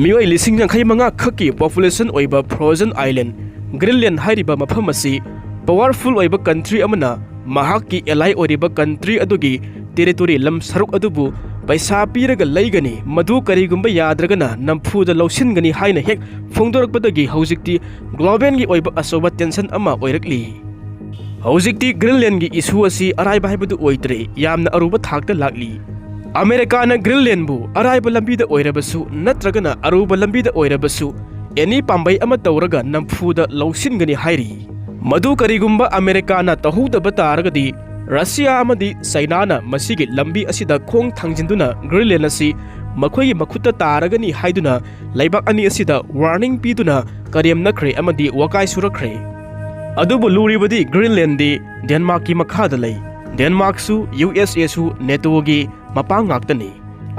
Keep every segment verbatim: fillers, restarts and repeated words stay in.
ꯃꯤꯑꯣꯏ ꯂꯤꯁꯤꯡ ꯌꯥꯡꯈꯩ ꯃꯉꯥ ꯈꯛꯀꯤ ꯄꯣꯄꯨꯂꯦꯁꯟ ꯑꯣꯏꯕ ꯐ꯭ꯔꯣꯖꯟ ꯑꯥꯏꯂꯦꯟ ꯒ꯭ꯔꯤꯟꯂꯦꯟ ꯍꯥꯏꯔꯤꯕ ꯃꯐꯝ ꯑꯁꯤ ꯄꯋꯥꯔꯐꯨꯜ ꯑꯣꯏꯕ ꯀꯟꯇ꯭ꯔꯤ ꯑꯃꯅ ꯃꯍꯥꯛꯀꯤ ꯑꯦꯂꯥꯏ ꯑꯣꯏꯔꯤꯕ ꯀꯟꯇ꯭ꯔꯤ ꯑꯗꯨꯒꯤ ꯇꯦꯔꯤꯇꯣꯔꯤ, ꯂꯝ ꯁꯔꯨꯛ ꯑꯗꯨꯕꯨ ꯄꯩꯁꯥ ꯄꯤꯔꯒ ꯂꯩꯒꯅꯤ, ꯃꯗꯨ ꯀꯔꯤꯒꯨꯝꯕ ꯌꯥꯗ꯭ꯔꯒꯅ ꯅꯝꯐꯨꯗ ꯂꯧꯁꯤꯟꯒꯅꯤ ꯍꯥꯏꯅ ꯍꯦꯛ ꯐꯣꯡꯗꯣꯔꯛꯄꯗꯒꯤ ꯍꯧꯖꯤꯛꯇꯤ ꯒ꯭ꯂꯣꯕꯦꯜꯒꯤ ꯑꯣꯏꯕ ꯑꯆꯧꯕ ꯇꯦꯟꯁꯟ ꯑꯃ ꯑꯣꯏꯔꯛꯂꯤ꯫ ꯍꯧꯖꯤꯛꯇꯤ ꯒ꯭ꯔꯤꯟꯂꯦꯟꯒꯤ ꯏꯁꯨ ꯑꯁꯤ ꯑꯔꯥꯏꯕ ꯍꯥꯏꯕꯗꯨ ꯑꯣꯏꯗ꯭ꯔꯦ, ꯌꯥꯝꯅ ꯑꯔꯨꯕ ꯊꯥꯛꯇ ꯂꯥꯛꯂꯤ꯫ ꯑꯃꯦꯔꯤꯀꯥꯅ ꯒ꯭ꯔꯤꯟꯂꯦꯟꯕꯨ ꯑꯔꯥꯏꯕ ꯂꯝꯕꯤꯗ ꯑꯣꯏꯔꯕꯁꯨ ꯅꯠꯇ꯭ꯔꯒꯅ ꯑꯔꯨꯕ ꯂꯝꯕꯤꯗ ꯑꯣꯏꯔꯕꯁꯨ ꯑꯦꯅꯤ ꯄꯥꯝꯕꯩ ꯑꯃ ꯇꯧꯔꯒ ꯅꯝꯐꯨꯗ ꯂꯧꯁꯤꯟꯒꯅꯤ ꯍꯥꯏꯔꯤ꯫ ꯃꯗꯨ ꯀꯔꯤꯒꯨꯝꯕ ꯑꯃꯦꯔꯤꯀꯥꯅ ꯇꯧꯍꯧꯗꯕ ꯇꯥꯔꯒꯗꯤ ꯔꯁꯤꯌꯥ ꯑꯃꯗꯤ ꯆꯩꯅꯥꯅ ꯃꯁꯤꯒꯤ ꯂꯝꯕꯤ ꯑꯁꯤꯗ ꯈꯣꯡ ꯊꯥꯡꯖꯤꯟꯗꯨꯅ ꯒ꯭ꯔꯤꯟꯂꯦꯟ ꯑꯁꯤ ꯃꯈꯣꯏꯒꯤ ꯃꯈꯨꯠꯇ ꯇꯥꯔꯒꯅꯤ ꯍꯥꯏꯗꯨꯅ ꯂꯩꯕꯥꯛ ꯑꯅꯤ ꯑꯁꯤꯗ ꯋꯥꯔꯅꯤꯡ ꯄꯤꯗꯨꯅ ꯀꯔꯦꯝꯅꯈ꯭ꯔꯦ ꯑꯃꯗꯤ ꯋꯥꯀꯥꯏ ꯁꯨꯔꯛꯈ꯭ꯔꯦ꯫ ꯑꯗꯨꯕꯨ ꯂꯨꯔꯤꯕꯗꯤ ꯒ꯭ꯔꯤꯟꯂꯦꯟꯗꯤ ꯗꯦꯟꯃꯥꯔꯛꯀꯤ ꯃꯈꯥꯗ ꯂꯩ꯫ ꯗꯦꯟꯃꯥꯔꯛꯁꯨ ꯌꯨ ꯑꯦꯁ ꯑꯦꯁꯨ ꯅꯦꯇꯣꯒꯤ ꯃꯄꯥꯡ ꯉꯥꯛꯇꯅꯤ꯫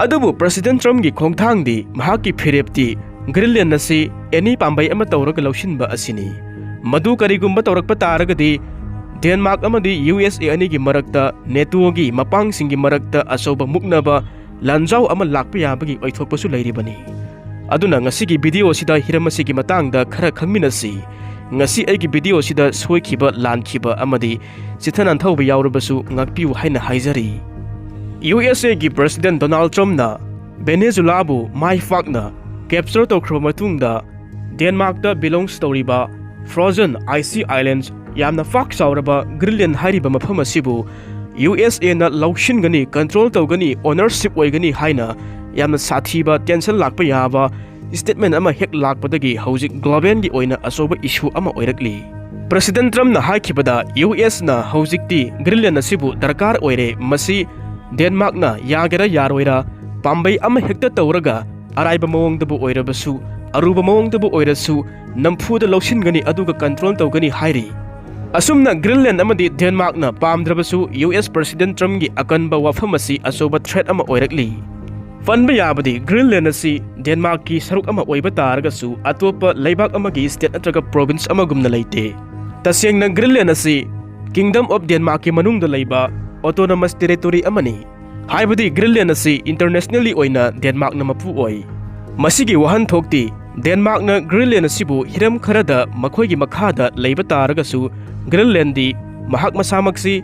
ꯑꯗꯨꯕꯨ ꯄ꯭ꯔꯁꯤꯗꯦꯟ ꯇ꯭ꯔꯝꯞꯀꯤ ꯈꯣꯡꯊꯥꯡꯗꯤ, ꯃꯍꯥꯛꯀꯤ ꯐꯤꯔꯦꯞꯇꯤ ꯒ꯭ꯔꯤꯟꯂꯦꯟ ꯑꯁꯤ ꯑꯦꯅꯤ ꯄꯥꯝꯕꯩ ꯑꯃ ꯇꯧꯔꯒ ꯂꯧꯁꯤꯟꯕ ꯑꯁꯤꯅꯤ꯫ ꯃꯗꯨ ꯀꯔꯤꯒꯨꯝꯕ ꯇꯧꯔꯛꯄ ꯇꯥꯔꯒꯗꯤ ꯗꯦꯟꯃꯥꯔꯛ ꯑꯃꯗꯤ ꯌꯨ ꯑꯦꯁ ꯑꯦ ꯑꯅꯤꯒꯤ ꯃꯔꯛꯇ ꯅꯦꯇꯣꯒꯤ ꯃꯄꯥꯡꯁꯤꯡꯒꯤ ꯃꯔꯛꯇ ꯑꯆꯧꯕ ꯃꯨꯛꯅꯕ ꯂꯥꯟꯖꯥꯎ ꯑꯃ ꯂꯥꯛꯄ ꯌꯥꯕꯒꯤ ꯑꯣꯏꯊꯣꯛꯄꯁꯨ ꯂꯩꯔꯤꯕꯅꯤ꯫ ꯑꯗꯨꯅ ꯉꯁꯤꯒꯤ ꯚꯤꯗꯤꯑꯣ ꯑꯁꯤꯗ ꯍꯤꯔꯝ ꯑꯁꯤꯒꯤ ꯃꯇꯥꯡꯗ ꯈꯔ ꯈꯪꯃꯤꯟꯅꯁꯤ꯫ ꯉꯁꯤ ꯑꯩꯒꯤ ꯚꯤꯗꯤꯑꯣ ꯑꯁꯤꯗ ꯁꯣꯏꯈꯤꯕ, ꯂꯥꯟꯈꯤꯕ ꯑꯃꯗꯤ ꯆꯤꯊ ꯅꯥꯟꯊꯧꯕ ꯌꯥꯎꯔꯕꯁꯨ ꯉꯥꯛꯄꯤꯌꯨ ꯍꯥꯏꯅ ꯍꯥꯏꯖꯔꯤ꯫ ꯌꯨ ꯑꯦꯁ ꯑꯦꯒꯤ ꯄ꯭ꯔꯁꯤꯗꯦꯟ ꯗꯣꯅꯥꯜꯗ ꯇ꯭ꯔꯝꯞꯅ ꯚꯦꯅꯦꯖꯨꯂꯥꯕꯨ ꯃꯥꯏ ꯄꯥꯛꯅ ꯀꯦꯞꯆꯔ ꯇꯧꯈ꯭ꯔꯕ ꯃꯇꯨꯡꯗ, ꯗꯦꯟꯃꯥꯔꯛꯇ ꯕꯤꯂꯣꯡꯁ ꯇꯧꯔꯤꯕ ꯐ꯭ꯔꯣꯖꯟ ꯑꯥꯏꯁꯤ ꯑꯥꯏꯂꯦꯟꯁ, ꯌꯥꯝꯅ ꯄꯥꯛ ꯆꯥꯎꯔꯕ ꯒ꯭ꯔꯤꯟꯂꯦꯟ ꯍꯥꯏꯔꯤꯕ ꯃꯐꯝ ꯑꯁꯤꯕꯨ ꯌꯨ ꯑꯦꯁ ꯑꯦꯅ ꯂꯧꯁꯤꯟꯒꯅꯤ, ꯀꯟꯇ꯭ꯔꯣꯜ ꯇꯧꯒꯅꯤ, ꯑꯣꯅꯔꯁꯤꯞ ꯑꯣꯏꯒꯅꯤ ꯍꯥꯏꯅ ꯌꯥꯝꯅ ꯁꯥꯊꯤꯕ, ꯇꯦꯟꯁꯟ ꯂꯥꯛꯄ ꯌꯥꯕ ꯁ꯭ꯇꯦꯠꯃꯦꯟ ꯑꯃ ꯍꯦꯛ ꯂꯥꯛꯄꯗꯒꯤ ꯍꯧꯖꯤꯛ ꯒ꯭ꯂꯣꯕꯦꯜꯒꯤ ꯑꯣꯏꯅ ꯑꯆꯧꯕ ꯏꯁꯨ ꯑꯃ ꯑꯣꯏꯔꯛꯂꯤ꯫ ꯄ꯭ꯔꯁꯤꯗꯦꯟ ꯇ꯭ꯔꯝꯞꯅ ꯍꯥꯏꯈꯤꯕꯗ, ꯌꯨ ꯑꯦꯁꯅ ꯍꯧꯖꯤꯛꯇꯤ ꯒ꯭ꯔꯤꯟꯂꯦꯟ ꯑꯁꯤꯕꯨ ꯗꯔꯀꯥꯔ ꯑꯣꯏꯔꯦ, ꯃꯁꯤ ꯗꯦꯟꯃꯥꯔꯛꯅ ꯌꯥꯒꯦꯔꯥ ꯌꯥꯔꯣꯏꯔꯥ, ꯄꯥꯝꯕꯩ ꯑꯃꯍꯦꯛꯇ ꯇꯧꯔꯒ, ꯑꯔꯥꯏꯕ ꯃꯑꯣꯡꯗꯕꯨ ꯑꯣꯏꯔꯕꯁꯨ, ꯑꯔꯨꯕ ꯃꯑꯣꯡꯗꯕꯨ ꯑꯣꯏꯔꯁꯨ, ꯅꯝꯐꯨꯗ ꯂꯧꯁꯤꯟꯒꯅꯤ, ꯑꯗꯨꯒ ꯀꯟꯇ꯭ꯔꯣꯜ ꯇꯧꯒꯅꯤ ꯍꯥꯏꯔꯤ꯫ ꯑꯁꯨꯝꯅ ꯒ꯭ꯔꯤꯟꯂꯦꯟ ꯑꯃꯗꯤ ꯗꯦꯟꯃꯥꯔꯛꯅ ꯄꯥꯝꯗ꯭ꯔꯕꯁꯨ, ꯌꯨ ꯑꯦꯁ ꯄ꯭ꯔꯁꯤꯗꯦꯟ ꯇ꯭ꯔꯝꯞꯀꯤ ꯑꯀꯟꯕ ꯋꯥꯐꯝ ꯑꯁꯤ ꯑꯆꯧꯕ ꯊ꯭ꯔꯦꯠ ꯑꯃ ꯑꯣꯏꯔꯛꯂꯤ꯫ ꯄꯟꯕ ꯌꯥꯕꯗꯤ, ꯒ꯭ꯔꯤꯟꯂꯦꯟ ꯑꯁꯤ ꯗꯦꯟꯃꯥꯔꯛꯀꯤ ꯁꯔꯨꯛ ꯑꯃ ꯑꯣꯏꯕ ꯇꯥꯔꯒꯁꯨ, ꯑꯇꯣꯞꯄ ꯂꯩꯕꯥꯛ ꯑꯃꯒꯤ ꯁ꯭ꯇꯦꯠ ꯅꯠꯇ꯭ꯔꯒ ꯄ꯭ꯔꯣꯚꯤꯟꯁ ꯑꯃꯒꯨꯝꯅ ꯂꯩꯇꯦ꯫ ꯇꯁꯦꯡꯅ, ꯒ꯭ꯔꯤꯟꯂꯦꯟ ꯑꯁꯤ ꯀꯤꯡꯗꯝ ꯑꯣꯐ ꯗꯦꯟꯃꯥꯔꯛꯀꯤ ꯃꯅꯨꯡꯗ ꯂꯩꯕ ꯑꯣꯇꯣꯅꯣꯃꯁ ꯇꯦꯔꯤꯇꯣꯔꯤ ꯑꯃꯅꯤ꯫ ꯍꯥꯏꯕꯗꯤ, ꯒ꯭ꯔꯤꯟꯂꯦꯟ ꯑꯁꯤ ꯏꯟꯇꯔꯅꯦꯁꯅꯦꯜꯂꯤ ꯑꯣꯏꯅ ꯗꯦꯟꯃꯥꯔꯛꯅ ꯃꯄꯨ ꯑꯣꯏ꯫ ꯃꯁꯤꯒꯤ ꯋꯥꯍꯟꯊꯣꯛꯇꯤ ꯗꯦꯟꯃꯥꯔꯛꯅ ꯒ꯭ꯔꯤꯟꯂꯦꯟ ꯑꯁꯤꯕꯨ ꯍꯤꯔꯝ ꯈꯔꯗ ꯃꯈꯣꯏꯒꯤ ꯃꯈꯥꯗ ꯂꯩꯕ ꯇꯥꯔꯒꯁꯨ, ꯒ꯭ꯔꯤꯟꯂꯦꯟꯗꯤ ꯃꯍꯥꯛ ꯃꯁꯥꯃꯛꯁꯤ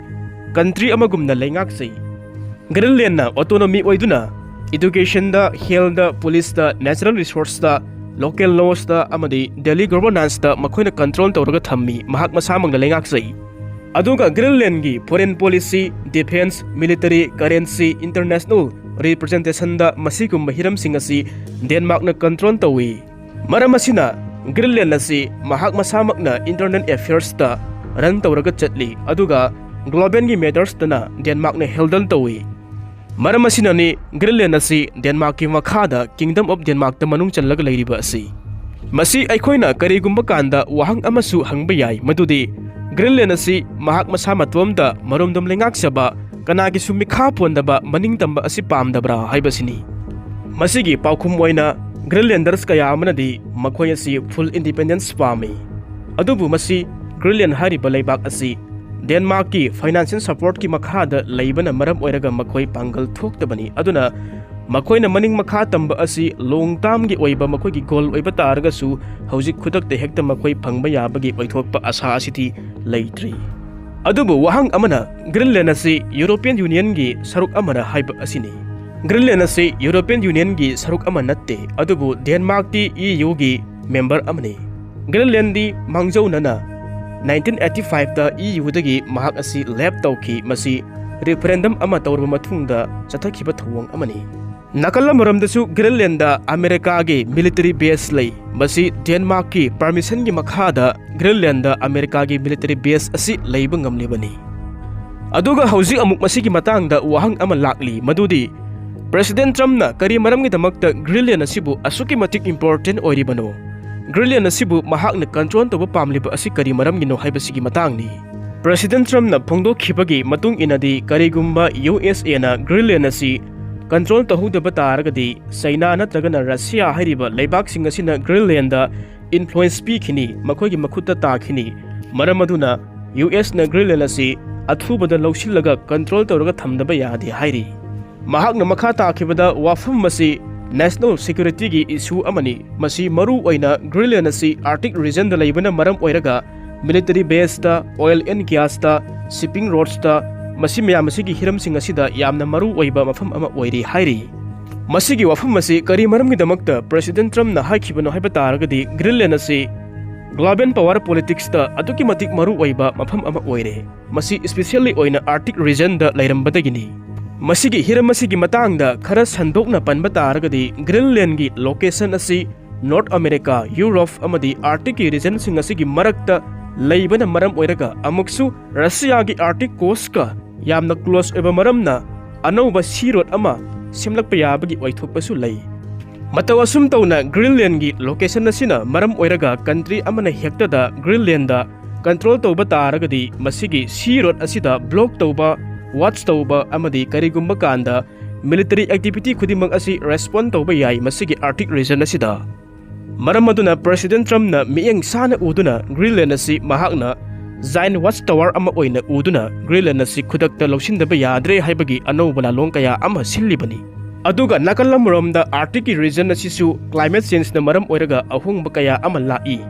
ꯀꯟꯇ꯭ꯔꯤ ꯑꯃꯒꯨꯝꯅ ꯂꯩꯉꯥꯛꯆꯩ꯫ ꯒ꯭ꯔꯤꯟꯂꯦꯟꯅ ꯑꯣꯇꯣꯅꯣꯃꯤ ꯑꯣꯏꯗꯨꯅ ꯏꯗꯨꯀꯦꯁꯟꯗ, ꯍꯦꯜꯗ, ꯄꯨꯂꯤꯁꯇ, ꯅꯦꯆꯔꯦꯜ ꯔꯤꯁꯣꯔꯁꯇ, ꯂꯣꯀꯦꯜ ꯂꯣꯁꯇ ꯑꯃꯗꯤ ꯗꯦꯂꯤ ꯒꯣꯚꯔꯅꯥꯟꯁꯇ ꯃꯈꯣꯏꯅ ꯀꯟꯇ꯭ꯔꯣꯜ ꯇꯧꯔꯒ ꯊꯝꯃꯤ, ꯃꯍꯥꯛ ꯃꯁꯥꯃꯛꯅ ꯂꯩꯉꯥꯛꯆꯩ꯫ ꯑꯗꯨꯒ ꯒ꯭ꯔꯤꯟꯂꯦꯟꯒꯤ foreign policy, defence, military, currency, international ꯔꯤꯄ꯭ꯔꯖꯦꯟꯇꯦꯁꯟꯗ ꯃꯁꯤꯒꯨꯝꯕ ꯍꯤꯔꯝꯁꯤꯡ ꯑꯁꯤ ꯗꯦꯟꯃꯥꯔꯛꯅ ꯀꯟꯇ꯭ꯔꯣꯜ ꯇꯧꯏ꯫ ꯃꯔꯝ ꯑꯁꯤꯅ ꯒ꯭ꯔꯤꯟꯂꯦꯟ ꯑꯁꯤ ꯃꯍꯥꯛ ꯃꯁꯥꯃꯛꯅ ꯏꯟꯇꯔꯅꯦꯜ ꯑꯦꯐꯤꯌꯔꯁꯇ ꯔꯟ ꯇꯧꯔꯒ ꯆꯠꯂꯤ, ꯑꯗꯨꯒ ꯒ꯭ꯂꯣꯕꯦꯜꯒꯤ ꯃꯦꯇꯔꯁꯇꯅ ꯗꯦꯟꯃꯥꯔꯛꯅ ꯍꯦꯟꯗꯜ ꯇꯧꯏ꯫ ꯃꯔꯝ ꯑꯁꯤꯅꯅꯤ ꯒ꯭ꯔꯤꯟꯂꯦꯟ ꯑꯁꯤ ꯗꯦꯟꯃꯥꯔꯛꯀꯤ ꯃꯈꯥꯗ ꯀꯤꯡꯗꯝ ꯑꯣꯐ ꯗꯦꯟꯃꯥꯔꯛꯇ ꯃꯅꯨꯡ ꯆꯜꯂꯒ ꯂꯩꯔꯤꯕ ꯑꯁꯤ꯫ ꯃꯁꯤ ꯑꯩꯈꯣꯏꯅ ꯀꯔꯤꯒꯨꯝꯕ ꯀꯥꯟꯗ ꯋꯥꯍꯪ ꯑꯃꯁꯨ ꯍꯪꯕ ꯌꯥꯏ, ꯃꯗꯨꯗꯤ ꯒ꯭ꯔꯤꯟꯂꯦꯟ ꯑꯁꯤ ꯃꯍꯥꯛ ꯃꯁꯥ ꯃꯇꯣꯝꯇ ꯃꯔꯣꯝꯗꯣꯝ ꯂꯩꯉꯥꯛꯆꯕ, ꯀꯅꯥꯒꯤꯁꯨ ꯃꯤꯈꯥ ꯄꯣꯟꯗꯕ, ꯃꯅꯤꯡꯇꯝꯕ ꯑꯁꯤ ꯄꯥꯝꯗꯕ꯭ꯔꯥ ꯍꯥꯏꯕꯁꯤꯅꯤ꯫ ꯃꯁꯤꯒꯤ ꯄꯥꯎꯈꯨꯝ ꯑꯣꯏꯅ ꯒ꯭ꯔꯤꯟꯂꯦꯟꯗꯔꯁ ꯀꯌꯥ ꯑꯃꯅꯗꯤ ꯃꯈꯣꯏ ꯑꯁꯤ ꯐꯨꯜ ꯏꯟꯗꯤꯄꯦꯟꯗꯦꯟꯁ ꯄꯥꯝꯃꯤ꯫ ꯑꯗꯨꯕꯨ ꯃꯁꯤ ꯒ꯭ꯔꯤꯟꯂꯦꯟ ꯍꯥꯏꯔꯤꯕ ꯂꯩꯕꯥꯛ ꯑꯁꯤ ꯗꯦꯟꯃꯥꯔꯛꯀꯤ ꯐꯥꯏꯅꯥꯟꯁꯤꯌꯦꯜ ꯁꯄꯣꯔꯠꯀꯤ ꯃꯈꯥꯗ ꯂꯩꯕꯅ ꯃꯔꯝ ꯑꯣꯏꯔꯒ ꯃꯈꯣꯏ ꯄꯥꯡꯒꯜ ꯊꯣꯛꯇꯕꯅꯤ꯫ ꯑꯗꯨꯅ ꯃꯈꯣꯏꯅ ꯃꯅꯤꯡ ꯃꯈꯥ ꯇꯝꯕ ꯑꯁꯤ ꯂꯣꯡ ꯇꯥꯝꯒꯤ ꯑꯣꯏꯕ ꯃꯈꯣꯏꯒꯤ ꯒꯣꯜ ꯑꯣꯏꯕ ꯇꯥꯔꯒꯁꯨ, ꯍꯧꯖꯤꯛ ꯈꯨꯗꯛꯇ ꯍꯦꯛꯇ ꯃꯈꯣꯏ ꯐꯪꯕ ꯌꯥꯕꯒꯤ ꯑꯣꯏꯊꯣꯛꯄ ꯑꯁꯥ ꯑꯁꯤꯗꯤ ꯂꯩꯇ꯭ꯔꯤ꯫ ꯑꯗꯨꯕꯨ ꯋꯥꯍꯪ ꯑꯃꯅ, ꯒ꯭ꯔꯤꯟꯂꯦꯟ ꯑꯁꯤ ꯌꯨꯔꯣꯄꯤꯌꯟ ꯌꯨꯅꯤꯌꯟꯒꯤ ꯁꯔꯨꯛ ꯑꯃꯔ ꯍꯥꯏꯕ ꯑꯁꯤꯅꯤ꯫ ꯒ꯭ꯔꯤꯟꯂꯦꯟ ꯑꯁꯤ ꯌꯨꯔꯣꯄꯤꯌꯟ ꯌꯨꯅꯤꯌꯟꯒꯤ ꯁꯔꯨꯛ ꯑꯃ ꯅꯠꯇꯦ, ꯑꯗꯨꯕꯨ ꯗꯦꯟꯃꯥꯔꯛꯇꯤ ꯏ ꯌꯨꯒꯤ ꯃꯦꯝꯕꯔ ꯑꯃꯅꯤ꯫ ꯒ꯭ꯔꯤꯟꯂꯦꯟꯗꯤ ꯃꯥꯡꯖꯧꯅꯅ ꯅꯥꯏꯟꯇꯤꯟ ꯑꯩꯠꯇꯤ ꯐꯥꯏꯚꯇ ꯏ ꯌꯨꯗꯒꯤ ꯃꯍꯥꯛ ꯑꯁꯤ ꯂꯦꯞ ꯇꯧꯈꯤ꯫ ꯃꯁꯤ ꯔꯤꯐꯔꯦꯟꯗꯝ ꯑꯃ ꯇꯧꯔꯕ ꯃꯇꯨꯡꯗ ꯆꯠꯊꯈꯤꯕ ꯊꯧꯑꯣꯡ ꯑꯃꯅꯤ꯫ ꯅꯥꯀꯜ ꯑꯃꯔꯣꯝꯗꯁꯨ ꯒ꯭ꯔꯤꯟꯂꯦꯟꯗ ꯑꯃꯦꯔꯤꯀꯥꯒꯤ ꯃꯤꯂꯤꯇꯔꯤ ꯕꯦꯁ ꯂꯩ꯫ ꯃꯁꯤ ꯗꯦꯟꯃꯥꯔꯛꯀꯤ ꯄꯔꯃꯤꯁꯟꯒꯤ ꯃꯈꯥꯗ ꯒ꯭ꯔꯤꯟꯂꯦꯟꯗ ꯑꯃꯦꯔꯤꯀꯥꯒꯤ ꯃꯤꯂꯤꯇꯔꯤ ꯕꯦꯁ ꯑꯁꯤ ꯂꯩꯕ ꯉꯝꯂꯤꯕꯅꯤ꯫ ꯑꯗꯨꯒ ꯍꯧꯖꯤꯛ ꯑꯃꯨꯛ ꯃꯁꯤꯒꯤ ꯃꯇꯥꯡꯗ ꯋꯥꯍꯪ ꯑꯃ ꯂꯥꯛꯂꯤ, ꯃꯗꯨꯗꯤ ꯄ꯭ꯔꯦꯁꯤꯗꯦꯟꯠ ꯇ꯭ꯔꯝꯞꯅ ꯀꯔꯤ ꯃꯔꯝꯒꯤꯗꯃꯛꯇ ꯒ꯭ꯔꯤꯟꯂꯦꯟ ꯑꯁꯤꯕꯨ ꯑꯁꯨꯛꯀꯤ ꯃꯇꯤꯛ ꯏꯝꯄꯣꯔꯇꯦꯟ ꯑꯣꯏꯔꯤꯕꯅꯣ? ꯒ꯭ꯔꯤꯟꯂꯦꯟ ꯑꯁꯤꯕꯨ ꯃꯍꯥꯛꯅ ꯀꯟꯇ꯭ꯔꯣꯜ ꯇꯧꯕ ꯄꯥꯝꯂꯤꯕ ꯑꯁꯤ ꯀꯔꯤ ꯃꯔꯝꯒꯤꯅꯣ ꯍꯥꯏꯕꯁꯤꯒꯤ ꯃꯇꯥꯡꯅꯤ꯫ ꯄ꯭ꯔꯦꯁꯤꯗꯦꯟꯠ ꯇ꯭ꯔꯝꯞꯅ ꯐꯣꯡꯗꯣꯛꯈꯤꯕꯒꯤ ꯃꯇꯨꯡ ꯏꯟꯅꯗꯤ, ꯀꯔꯤꯒꯨꯝꯕ ꯌꯨ ꯑꯦꯁ ꯑꯦꯅ ꯒ꯭ꯔꯤꯟꯂꯦꯟ ꯑꯁꯤ ꯀꯟꯇ꯭ꯔꯣꯜ ꯇꯧꯍꯧꯗꯕ ꯇꯥꯔꯒꯗꯤ, ꯆꯩꯅꯥ ꯅꯠꯇ꯭ꯔꯒꯅ ꯔꯁꯤꯌꯥ ꯍꯥꯏꯔꯤꯕ ꯂꯩꯕꯥꯛꯁꯤꯡ ꯑꯁꯤꯅ ꯒ꯭ꯔꯤꯟꯂꯦꯟꯗ ꯏꯟꯐ꯭ꯂꯨꯌꯦꯟꯁ ꯄꯤꯈꯤꯅꯤ, ꯃꯈꯣꯏꯒꯤ ꯃꯈꯨꯠꯇ ꯇꯥꯈꯤꯅꯤ꯫ ꯃꯔꯝ ꯑꯗꯨꯅ ꯌꯨ ꯑꯦꯁꯅ ꯒ꯭ꯔꯤꯟꯂꯦꯟ ꯑꯁꯤ ꯑꯊꯨꯕꯗ ꯂꯧꯁꯤꯜꯂꯒ ꯀꯟꯇ꯭ꯔꯣꯜ ꯇꯧꯔꯒ ꯊꯝꯗꯕ ꯌꯥꯗꯦ ꯍꯥꯏꯔꯤ꯫ ꯃꯍꯥꯛꯅ ꯃꯈꯥ ꯇꯥꯈꯤꯕꯗ, ꯋꯥꯐꯝ ꯑꯁꯤ ꯅꯦꯁꯅꯦꯜ ꯁꯦꯀ꯭ꯌꯨꯔꯤꯇꯤꯒꯤ ꯏꯁꯨ ꯑꯃꯅꯤ꯫ ꯃꯁꯤ ꯃꯔꯨ ꯑꯣꯏꯅ ꯒ꯭ꯔꯤꯟꯂꯦꯟ ꯑꯁꯤ Arctic regionꯗ ꯂꯩꯕꯅ ꯃꯔꯝ ꯑꯣꯏꯔꯒ military baseꯇ, oil and gasꯇ, shipping roadesꯇ ꯃꯁꯤ ꯃꯌꯥꯝ ꯑꯁꯤꯒꯤ ꯍꯤꯔꯝꯁꯤꯡ ꯑꯁꯤꯗ ꯌꯥꯝꯅ ꯃꯔꯨ ꯑꯣꯏꯕ ꯃꯐꯝ ꯑꯃ ꯑꯣꯏꯔꯤ ꯍꯥꯏꯔꯤ꯫ ꯃꯁꯤꯒꯤ ꯋꯥꯐꯝ ꯑꯁꯤ ꯀꯔꯤ ꯃꯔꯝꯒꯤꯗꯃꯛꯇ President Trumpꯅ ꯍꯥꯏꯈꯤꯕꯅꯣ ꯍꯥꯏꯕ ꯇꯥꯔꯒꯗꯤ, ꯒ꯭ꯔꯤꯟꯂꯦꯟ ꯑꯁꯤ global power politicsꯇ ꯑꯗꯨꯛꯀꯤ ꯃꯇꯤꯛ ꯃꯔꯨ ꯑꯣꯏꯕ ꯃꯐꯝ ꯑꯃ ꯑꯣꯏꯔꯦ꯫ ꯃꯁꯤ especially ꯑꯣꯏꯅ Arctic regionꯗ ꯂꯩꯔꯝꯕꯗꯒꯤꯅꯤ꯫ ꯃꯁꯤꯒꯤ ꯍꯤꯔꯝ ꯑꯁꯤꯒꯤ ꯃꯇꯥꯡꯗ ꯈꯔ ꯁꯟꯗꯣꯛꯅ ꯄꯟꯕ ꯇꯥꯔꯒꯗꯤ, ꯒ꯭ꯔꯤꯟꯂꯦꯟꯒꯤ location ꯑꯁꯤ North America, Europe ꯑꯃꯗꯤ Arcticꯀꯤ regionꯁꯤꯡ ꯑꯁꯤꯒꯤ ꯃꯔꯛꯇ ꯂꯩꯕꯅ ꯃꯔꯝ ꯑꯣꯏꯔꯒ, ꯑꯃꯨꯛꯁꯨ ꯔꯁꯤꯌꯥꯒꯤ Arctic coastꯀ ꯌꯥꯝꯅ close ꯑꯣꯏꯕ ꯃꯔꯝꯅ, ꯑꯅꯧꯕ sea road ꯑꯃ ꯁꯦꯝꯂꯛꯄ ꯌꯥꯕꯒꯤ ꯑꯣꯏꯊꯣꯛꯄꯁꯨ ꯂꯩ꯫ ꯃꯇꯧ ꯑꯁꯨꯝ ꯇꯧꯅ, ꯒ꯭ꯔꯤꯟꯂꯦꯟꯒꯤ location ꯑꯁꯤꯅ ꯃꯔꯝ ꯑꯣꯏꯔꯒ country ꯑꯃꯅ ꯍꯦꯛꯇꯗ ꯒ꯭ꯔꯤꯟꯂꯦꯟꯗ control ꯇꯧꯕ ꯇꯥꯔꯒꯗꯤ, ꯃꯁꯤꯒꯤ sea road ꯑꯁꯤꯗ block ꯇꯧꯕ, watch ꯇꯧꯕ ꯑꯃꯗꯤ ꯀꯔꯤꯒꯨꯝꯕ ꯀꯥꯟꯗ military activity ꯈꯨꯗꯤꯡꯃꯛ ꯑꯁꯤ respond ꯇꯧꯕ ꯌꯥꯏ ꯃꯁꯤꯒꯤ Arctic region ꯑꯁꯤꯗ꯫ ꯃꯔꯝ ꯑꯗꯨꯅ President Trumpꯅ ꯃꯤꯠꯌꯦꯡ ꯁꯥꯅ ꯎꯗꯨꯅ ꯒ꯭ꯔꯤꯟꯂꯦꯟ ꯑꯁꯤ ꯃꯍꯥꯛꯅ giant watch tower ꯑꯃ ꯑꯣꯏꯅ ꯎꯗꯨꯅ ꯒ꯭ꯔꯤꯟꯂꯦꯟ ꯑꯁꯤ ꯈꯨꯗꯛꯇ ꯂꯧꯁꯤꯟꯗꯕ ꯌꯥꯗ꯭ꯔꯦ ꯍꯥꯏꯕꯒꯤ ꯑꯅꯧꯕ ꯂꯥꯂꯣꯡ ꯀꯌꯥ ꯑꯃ ꯁꯤꯜꯂꯤꯕꯅꯤ꯫ ꯑꯗꯨꯒ ꯅꯥꯀꯜ ꯑꯃꯔꯣꯝꯗ Arcticꯀꯤ region ꯑꯁꯤꯁꯨ climate changeꯅ ꯃꯔꯝ ꯑꯣꯏꯔꯒ ꯑꯍꯣꯡꯕ ꯀꯌꯥ ꯑꯃ ꯂꯥꯛꯏ꯫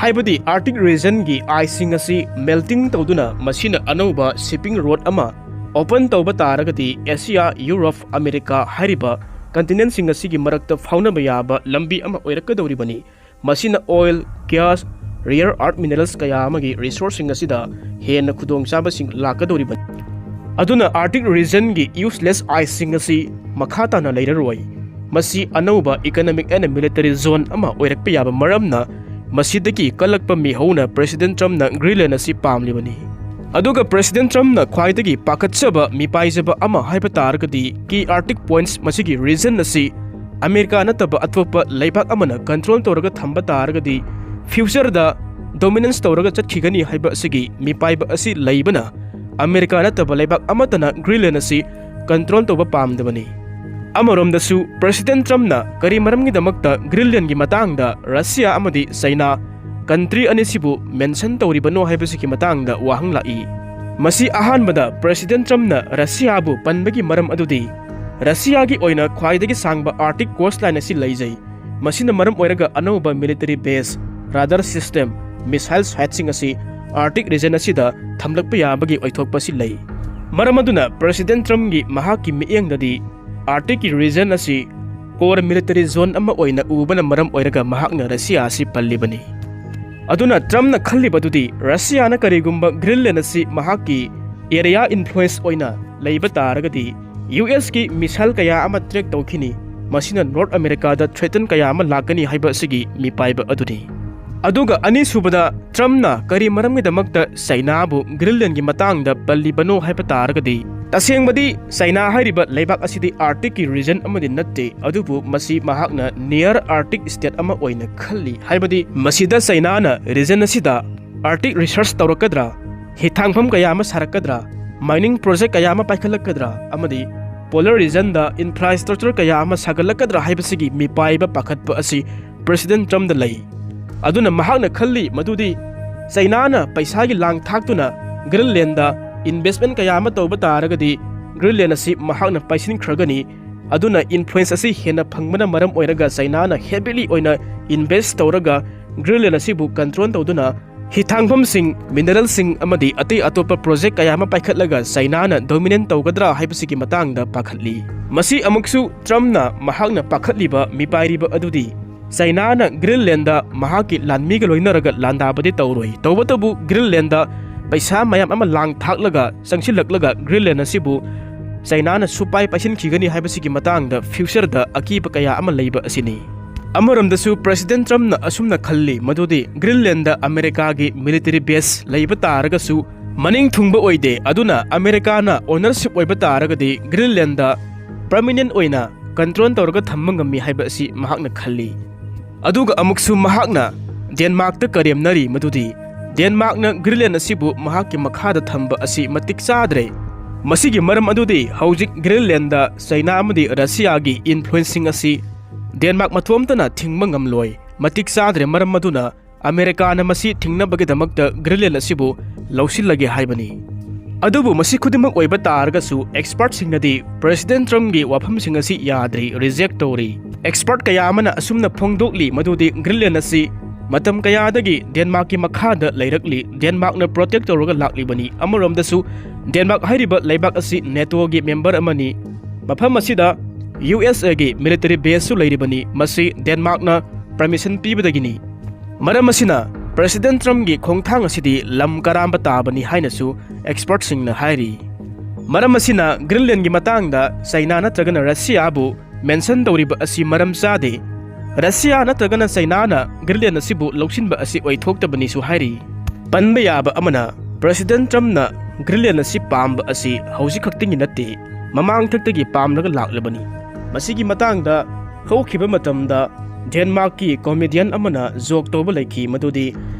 ꯍꯥꯏꯕꯗꯤ Arctic regionꯒꯤ iceꯁꯤꯡ ꯑꯁꯤ melting ꯇꯧꯗꯨꯅ ꯃꯁꯤꯅ ꯑꯅꯧꯕ shipping road ꯑꯃ open ꯇꯧꯕ ꯇꯥꯔꯒꯗꯤ, Asia, Europe, America ꯍꯥꯏꯔꯤꯕ continentꯁꯤꯡ ꯑꯁꯤꯒꯤ ꯃꯔꯛꯇ ꯐꯥꯎꯅꯕ ꯌꯥꯕ ꯂꯝꯕꯤ ꯑꯃ ꯑꯣꯏꯔꯛꯀꯗꯧꯔꯤꯕꯅꯤ꯫ ꯃꯁꯤꯅ oil, gas, rare earth minerals ꯀꯌꯥ ꯑꯃꯒꯤ resourceꯁꯤꯡ ꯑꯁꯤꯗ ꯍꯦꯟꯅ ꯈꯨꯗꯣꯡꯆꯥꯕꯁꯤꯡ ꯂꯥꯛꯀꯗꯧꯔꯤꯕꯅꯤ꯫ ꯑꯗꯨꯅ Arctic regionꯒꯤ useless iceꯁꯤꯡ ꯑꯁꯤ ꯃꯈꯥ ꯇꯥꯅ ꯂꯩꯔꯔꯣꯏ꯫ ꯃꯁꯤ ꯑꯅꯧꯕ economic and military zone ꯑꯃ ꯑꯣꯏꯔꯛꯄ ꯌꯥꯕ ꯃꯔꯝꯅ, ꯃꯁꯤꯗꯒꯤ ꯀꯜꯂꯛꯄ ꯃꯤꯍꯧꯅ President Trumpꯅ ꯒ꯭ꯔꯤꯟꯂꯦꯟ ꯑꯁꯤ ꯄꯥꯝꯂꯤꯕꯅꯤ꯫ ꯑꯗꯨꯒ President Trumpꯅ ꯈ꯭ꯋꯥꯏꯗꯒꯤ ꯄꯥꯈꯠꯆꯕ, ꯃꯤꯄꯥꯏꯖꯕ ꯑꯃ ꯍꯥꯏꯕ ꯇꯥꯔꯒꯗꯤ, key Arctic points ꯃꯁꯤꯒꯤ region ꯑꯁꯤ ꯑꯃꯦꯔꯤꯀꯥ ꯅꯠꯇꯕ ꯑꯇꯣꯞꯄ ꯂꯩꯕꯥꯛ ꯑꯃꯅ control ꯇꯧꯔꯒ ꯊꯝꯕ ꯇꯥꯔꯒꯗꯤ, futureꯗ dominance ꯇꯧꯔꯒ ꯆꯠꯈꯤꯒꯅꯤ ꯍꯥꯏꯕ ꯑꯁꯤꯒꯤ ꯃꯤꯄꯥꯏꯕ ꯑꯁꯤ ꯂꯩꯕꯅ, ꯑꯃꯦꯔꯤꯀꯥ ꯅꯠꯇꯕ ꯂꯩꯕꯥꯛ ꯑꯃꯠꯇꯅ ꯒ꯭ꯔꯤꯟꯂꯦꯟ ꯑꯁꯤ control ꯇꯧꯕ ꯄꯥꯝꯗꯕꯅꯤ꯫ ꯑꯃꯔꯣꯝꯗꯁꯨ, President Trumpꯅ ꯀꯔꯤ ꯃꯔꯝꯒꯤꯗꯃꯛꯇ ꯒ꯭ꯔꯤꯟꯂꯦꯟꯒꯤ ꯃꯇꯥꯡꯗ ꯔꯁꯤꯌꯥ ꯑꯃꯗꯤ ꯆꯩꯅꯥ country ꯑꯅꯤꯁꯤꯕꯨ mention ꯇꯧꯔꯤꯕꯅꯣ ꯍꯥꯏꯕꯁꯤꯒꯤ ꯃꯇꯥꯡꯗ ꯋꯥꯍꯪ ꯂꯥꯛꯏ꯫ ꯃꯁꯤ ꯑꯍꯥꯟꯕꯗ President Trumpꯅ ꯔꯁꯤꯌꯥꯕꯨ ꯄꯟꯕꯒꯤ ꯃꯔꯝ ꯑꯗꯨꯗꯤ, ꯔꯁꯤꯌꯥꯒꯤ ꯑꯣꯏꯅ ꯈ꯭ꯋꯥꯏꯗꯒꯤ ꯁꯥꯡꯕ Arctic coastline ꯑꯁꯤ ꯂꯩꯖꯩ꯫ ꯃꯁꯤꯅ ꯃꯔꯝ ꯑꯣꯏꯔꯒ ꯑꯅꯧꯕ military base, radar system, missile siteꯁꯤꯡ ꯑꯁꯤ Arctic region ꯑꯁꯤꯗ ꯊꯝꯂꯛꯄ ꯌꯥꯕꯒꯤ ꯑꯣꯏꯊꯣꯛꯄ ꯑꯁꯤ ꯂꯩ꯫ ꯃꯔꯝ ꯑꯗꯨꯅ President Trumpꯀꯤ ꯃꯍꯥꯛꯀꯤ ꯃꯤꯠꯌꯦꯡꯗꯗꯤ Arcticꯀꯤ region ꯑꯁꯤ core military zone ꯑꯃ ꯑꯣꯏꯅ ꯎꯕꯅ ꯃꯔꯝ ꯑꯣꯏꯔꯒ ꯃꯍꯥꯛꯅ ꯔꯁꯤꯌꯥ ꯑꯁꯤ ꯄꯜꯂꯤꯕꯅꯤ꯫ ꯑꯗꯨꯅ Trumpꯅ ꯈꯜꯂꯤꯕꯗꯨꯗꯤ ꯔꯁꯤꯌꯥꯅ ꯀꯔꯤꯒꯨꯝꯕ Greenland ꯑꯁꯤ ꯃꯍꯥꯛꯀꯤ area influence ꯑꯣꯏꯅ ꯂꯩꯕ ꯇꯥꯔꯒꯗꯤ USꯀꯤ missile ꯀꯌꯥ ꯑꯃ track ꯇꯧꯈꯤꯅꯤ꯫ ꯃꯁꯤꯅ North Americaꯗ threaten ꯀꯌꯥ ꯑꯃ ꯂꯥꯛꯀꯅꯤ ꯍꯥꯏꯕ ꯑꯁꯤꯒꯤ ꯃꯤꯄꯥꯏꯕ ꯑꯗꯨꯅꯤ꯫ ꯑꯗꯨꯒ ꯑꯅꯤꯁꯨꯕꯗ Trumpꯅ ꯀꯔꯤ ꯃꯔꯝꯒꯤꯗꯃꯛꯇ ꯆꯩꯅꯥꯕꯨ Greenlandꯒꯤ ꯃꯇꯥꯡꯗ ꯄꯜꯂꯤꯕꯅꯣ ꯍꯥꯏꯕ ꯇꯥꯔꯒꯗꯤ, ꯇꯁꯦꯡꯕꯗꯤ ꯆꯩꯅꯥ ꯍꯥꯏꯔꯤꯕ ꯂꯩꯕꯥꯛ ꯑꯁꯤꯗꯤ Arcticꯀꯤ region ꯑꯃꯗꯤ ꯅꯠꯇꯦ, ꯑꯗꯨꯕꯨ ꯃꯁꯤ ꯃꯍꯥꯛꯅ near Arctic state ꯑꯃ ꯑꯣꯏꯅ ꯈꯜꯂꯤ, ꯍꯥꯏꯕꯗꯤ ꯃꯁꯤꯗ ꯆꯩꯅꯥꯅ region ꯑꯁꯤꯗ Arctic research ꯇꯧꯔꯛꯀꯗ꯭ꯔꯥ, ꯍꯤꯊꯥꯡꯐꯝ ꯀꯌꯥ ꯑꯃ ꯁꯥꯔꯛꯀꯗ꯭ꯔꯥ, mining project ꯀꯌꯥ ꯑꯃ ꯄꯥꯏꯈꯠꯂꯛꯀꯗ꯭ꯔꯥ, ꯑꯃꯗꯤ polar regionꯗ infrastructure ꯀꯌꯥ ꯑꯃ ꯁꯥꯒꯠꯂꯛꯀꯗ꯭ꯔꯥ ꯍꯥꯏꯕꯁꯤꯒꯤ ꯃꯤꯄꯥꯏꯕ ꯄꯥꯈꯠꯄ ꯑꯁꯤ President Trumpꯗ ꯂꯩ꯫ ꯑꯗꯨꯅ ꯃꯍꯥꯛꯅ ꯈꯜꯂꯤ ꯃꯗꯨꯗꯤ ꯆꯩꯅꯥꯅ ꯄꯩꯁꯥꯒꯤ ꯂꯥꯡ ꯊꯥꯛꯇꯨꯅ Greenlandꯗ investment ꯀꯌꯥ ꯑꯃ ꯇꯧꯕ ꯇꯥꯔꯒꯗꯤ Greenland ꯑꯁꯤ ꯃꯍꯥꯛꯅ ꯄꯥꯏꯁꯤꯟꯈ꯭ꯔꯒꯅꯤ꯫ ꯑꯗꯨꯅ influence ꯑꯁꯤ ꯍꯦꯟꯅ ꯐꯪꯕꯅ ꯃꯔꯝ ꯑꯣꯏꯔꯒ ꯆꯩꯅꯥꯅ heavily ꯑꯣꯏꯅ invest ꯇꯧꯔꯒ Greenland ꯑꯁꯤꯕꯨ control ꯇꯧꯗꯨꯅ ꯍꯤꯊꯥꯡꯐꯝꯁꯤꯡ, mineralꯁꯤꯡ ꯑꯃꯗꯤ ꯑꯇꯩ ꯑꯇꯣꯞꯄ project ꯀꯌꯥ ꯑꯃ ꯄꯥꯏꯈꯠꯂꯒ ꯆꯩꯅꯥꯅ dominate ꯇꯧꯒꯗ꯭ꯔꯥ ꯍꯥꯏꯕꯁꯤꯒꯤ ꯃꯇꯥꯡꯗ ꯄꯥꯈꯠꯂꯤ꯫ ꯃꯁꯤ ꯑꯃꯨꯛꯁꯨ Trumpꯅ ꯃꯍꯥꯛꯅ ꯄꯥꯈꯠꯂꯤꯕ ꯃꯤꯄꯥꯏꯔꯤꯕ ꯑꯗꯨꯗꯤ ꯆꯩꯅꯥꯅ Greenlandꯗ ꯃꯍꯥꯛꯀꯤ ꯂꯥꯟꯃꯤꯒ ꯂꯣꯏꯅꯔꯒ ꯂꯥꯟꯗꯥꯕꯗꯤ ꯇꯧꯔꯣꯏ, ꯇꯧꯕꯇꯕꯨ Greenlandꯗ ꯄꯩꯁꯥ ꯃꯌꯥꯝ ꯑꯃ ꯂꯥꯡ ꯊꯥꯛꯂꯒ ꯆꯪꯁꯤꯜꯂꯛꯂꯒ Greenland ꯑꯁꯤꯕꯨ ꯆꯩꯅꯥꯅ ꯁꯨꯄꯥꯏ ꯄꯥꯏꯁꯤꯟꯈꯤꯒꯅꯤ ꯍꯥꯏꯕꯁꯤꯒꯤ ꯃꯇꯥꯡꯗ futureꯗ ꯑꯀꯤꯕ ꯀꯌꯥ ꯑꯃ ꯂꯩꯕ ꯑꯁꯤꯅꯤ꯫ ꯑꯃꯔꯣꯝꯗꯁꯨ President Trumpꯅ ꯑꯁꯨꯝꯅ ꯈꯜꯂꯤ ꯃꯗꯨꯗꯤ Greenlandꯗ Americaꯒꯤ military base ꯂꯩꯕ ꯇꯥꯔꯒꯁꯨ ꯃꯅꯤꯡ ꯊꯨꯡꯕ ꯑꯣꯏꯗꯦ, ꯑꯗꯨꯅ Americaꯅ ownership ꯑꯣꯏꯕ ꯇꯥꯔꯒꯗꯤ Greenlandꯗ permanent ꯑꯣꯏꯅ control ꯇꯧꯔꯒ ꯊꯝꯕ ꯉꯝꯃꯤ ꯍꯥꯏꯕ ꯑꯁꯤ ꯃꯍꯥꯛꯅ ꯈꯜꯂꯤ꯫ ꯑꯗꯨꯒ ꯑꯃꯨꯛꯁꯨ ꯃꯍꯥꯛꯅ Denmarkꯇ ꯀꯔꯦꯝꯅꯔꯤ ꯃꯗꯨꯗꯤ Denmarkꯅ Greenland ꯑꯁꯤꯕꯨ ꯃꯍꯥꯛꯀꯤ ꯃꯈꯥꯗ ꯊꯝꯕ ꯑꯁꯤ ꯃꯇꯤꯛ ꯆꯥꯗ꯭ꯔꯦ꯫ ꯃꯁꯤꯒꯤ ꯃꯔꯝ ꯑꯗꯨꯗꯤ ꯍꯧꯖꯤꯛ Greenlandꯗ ꯆꯩꯅꯥ ꯑꯃꯗꯤ ꯔꯁꯤꯌꯥꯒꯤ influenceꯁꯤꯡ ꯑꯁꯤ Denmark ꯃꯇꯣꯝꯇꯅ ꯊꯤꯡꯕ ꯉꯝꯂꯣꯏ꯫ ꯃꯇꯤꯛ ꯆꯥꯗ꯭ꯔꯦ, ꯃꯔꯝ ꯑꯗꯨꯅ Americaꯅ ꯃꯁꯤ ꯊꯤꯡꯅꯕꯒꯤꯗꯃꯛꯇ Greenland ꯑꯁꯤꯕꯨ ꯂꯧꯁꯤꯜꯂꯒꯦ ꯍꯥꯏꯕꯅꯤ꯫ ꯑꯗꯨꯕꯨ ꯃꯁꯤ ꯈꯨꯗꯤꯡꯃꯛ ꯑꯣꯏꯕ ꯇꯥꯔꯒꯁꯨ, expertꯁꯤꯡꯅꯗꯤ President Trumpꯀꯤ ꯋꯥꯐꯝꯁꯤꯡ ꯑꯁꯤ ꯌꯥꯗ꯭ꯔꯤ, reject ꯇꯧꯔꯤ꯫ Expert ꯀꯌꯥ ꯑꯃꯅ ꯑꯁꯨꯝꯅ ꯐꯣꯡꯗꯣꯛꯂꯤ ꯃꯗꯨꯗꯤ Greenland ꯑꯁꯤ ꯃꯇꯝ ꯀꯌꯥꯗꯒꯤ Denmarkꯀꯤ ꯃꯈꯥꯗ ꯂꯩꯔꯛꯂꯤ, Denmarkꯅ protect ꯇꯧꯔꯒ ꯂꯥꯛꯂꯤꯕꯅꯤ꯫ ꯑꯃꯔꯣꯝꯗꯁꯨ Denmark ꯍꯥꯏꯔꯤꯕ ꯂꯩꯕꯥꯛ ꯑꯁꯤ NATOꯒꯤ member ꯑꯃꯅꯤ꯫ ꯃꯐꯝ ꯑꯁꯤꯗ USAꯒꯤ military baseꯁꯨ ꯂꯩꯔꯤꯕꯅꯤ꯫ ꯃꯁꯤ Denmarkꯅ permission ꯄꯤꯕꯗꯒꯤꯅꯤ꯫ ꯃꯔꯝ ꯑꯁꯤꯅ President Trumpꯀꯤ ꯈꯣꯡꯊꯥꯡ ꯑꯁꯤꯗꯤ ꯂꯝ ꯀꯔꯥꯝꯕ ꯇꯥꯕꯅꯤ ꯍꯥꯏꯅꯁꯨ expertꯁꯤꯡꯅ ꯍꯥꯏꯔꯤ꯫ ꯃꯔꯝ ꯑꯁꯤꯅ Greenlandꯒꯤ ꯃꯇꯥꯡꯗ China ꯅꯠꯇ꯭ꯔꯒꯅ Russiaꯕꯨ mention ꯇꯧꯔꯤꯕ ꯑꯁꯤ ꯃꯔꯝ ꯆꯥꯗꯦ꯫ Russia ꯅꯠꯇ꯭ꯔꯒꯅ Chinaꯅ Greenland ꯑꯁꯤꯕꯨ ꯂꯧꯁꯤꯟꯕ ꯑꯁꯤ ꯑꯣꯏꯊꯣꯛꯇꯕꯅꯤꯁꯨ ꯍꯥꯏꯔꯤ꯫ ꯄꯟꯕ ꯌꯥꯕ ꯑꯃꯅ, President Trumpꯅ Greenland ꯑꯁꯤ ꯄꯥꯝꯕ ꯑꯁꯤ ꯍꯧꯖꯤꯛ ꯈꯛꯇꯪꯒꯤ ꯅꯠꯇꯦ, ꯃꯃꯥꯡꯊꯛꯇꯒꯤ ꯄꯥꯝꯂꯒ ꯂꯥꯛꯂꯕꯅꯤ꯫ ꯃꯁꯤꯒꯤ ꯃꯇꯥꯡꯗ ꯍꯧꯈꯤꯕ ꯃꯇꯝꯗ Denmarkꯀꯤ comedian ꯑꯃꯅ joke ꯇꯧꯕ ꯂꯩꯈꯤ, ꯃꯗꯨꯗꯤ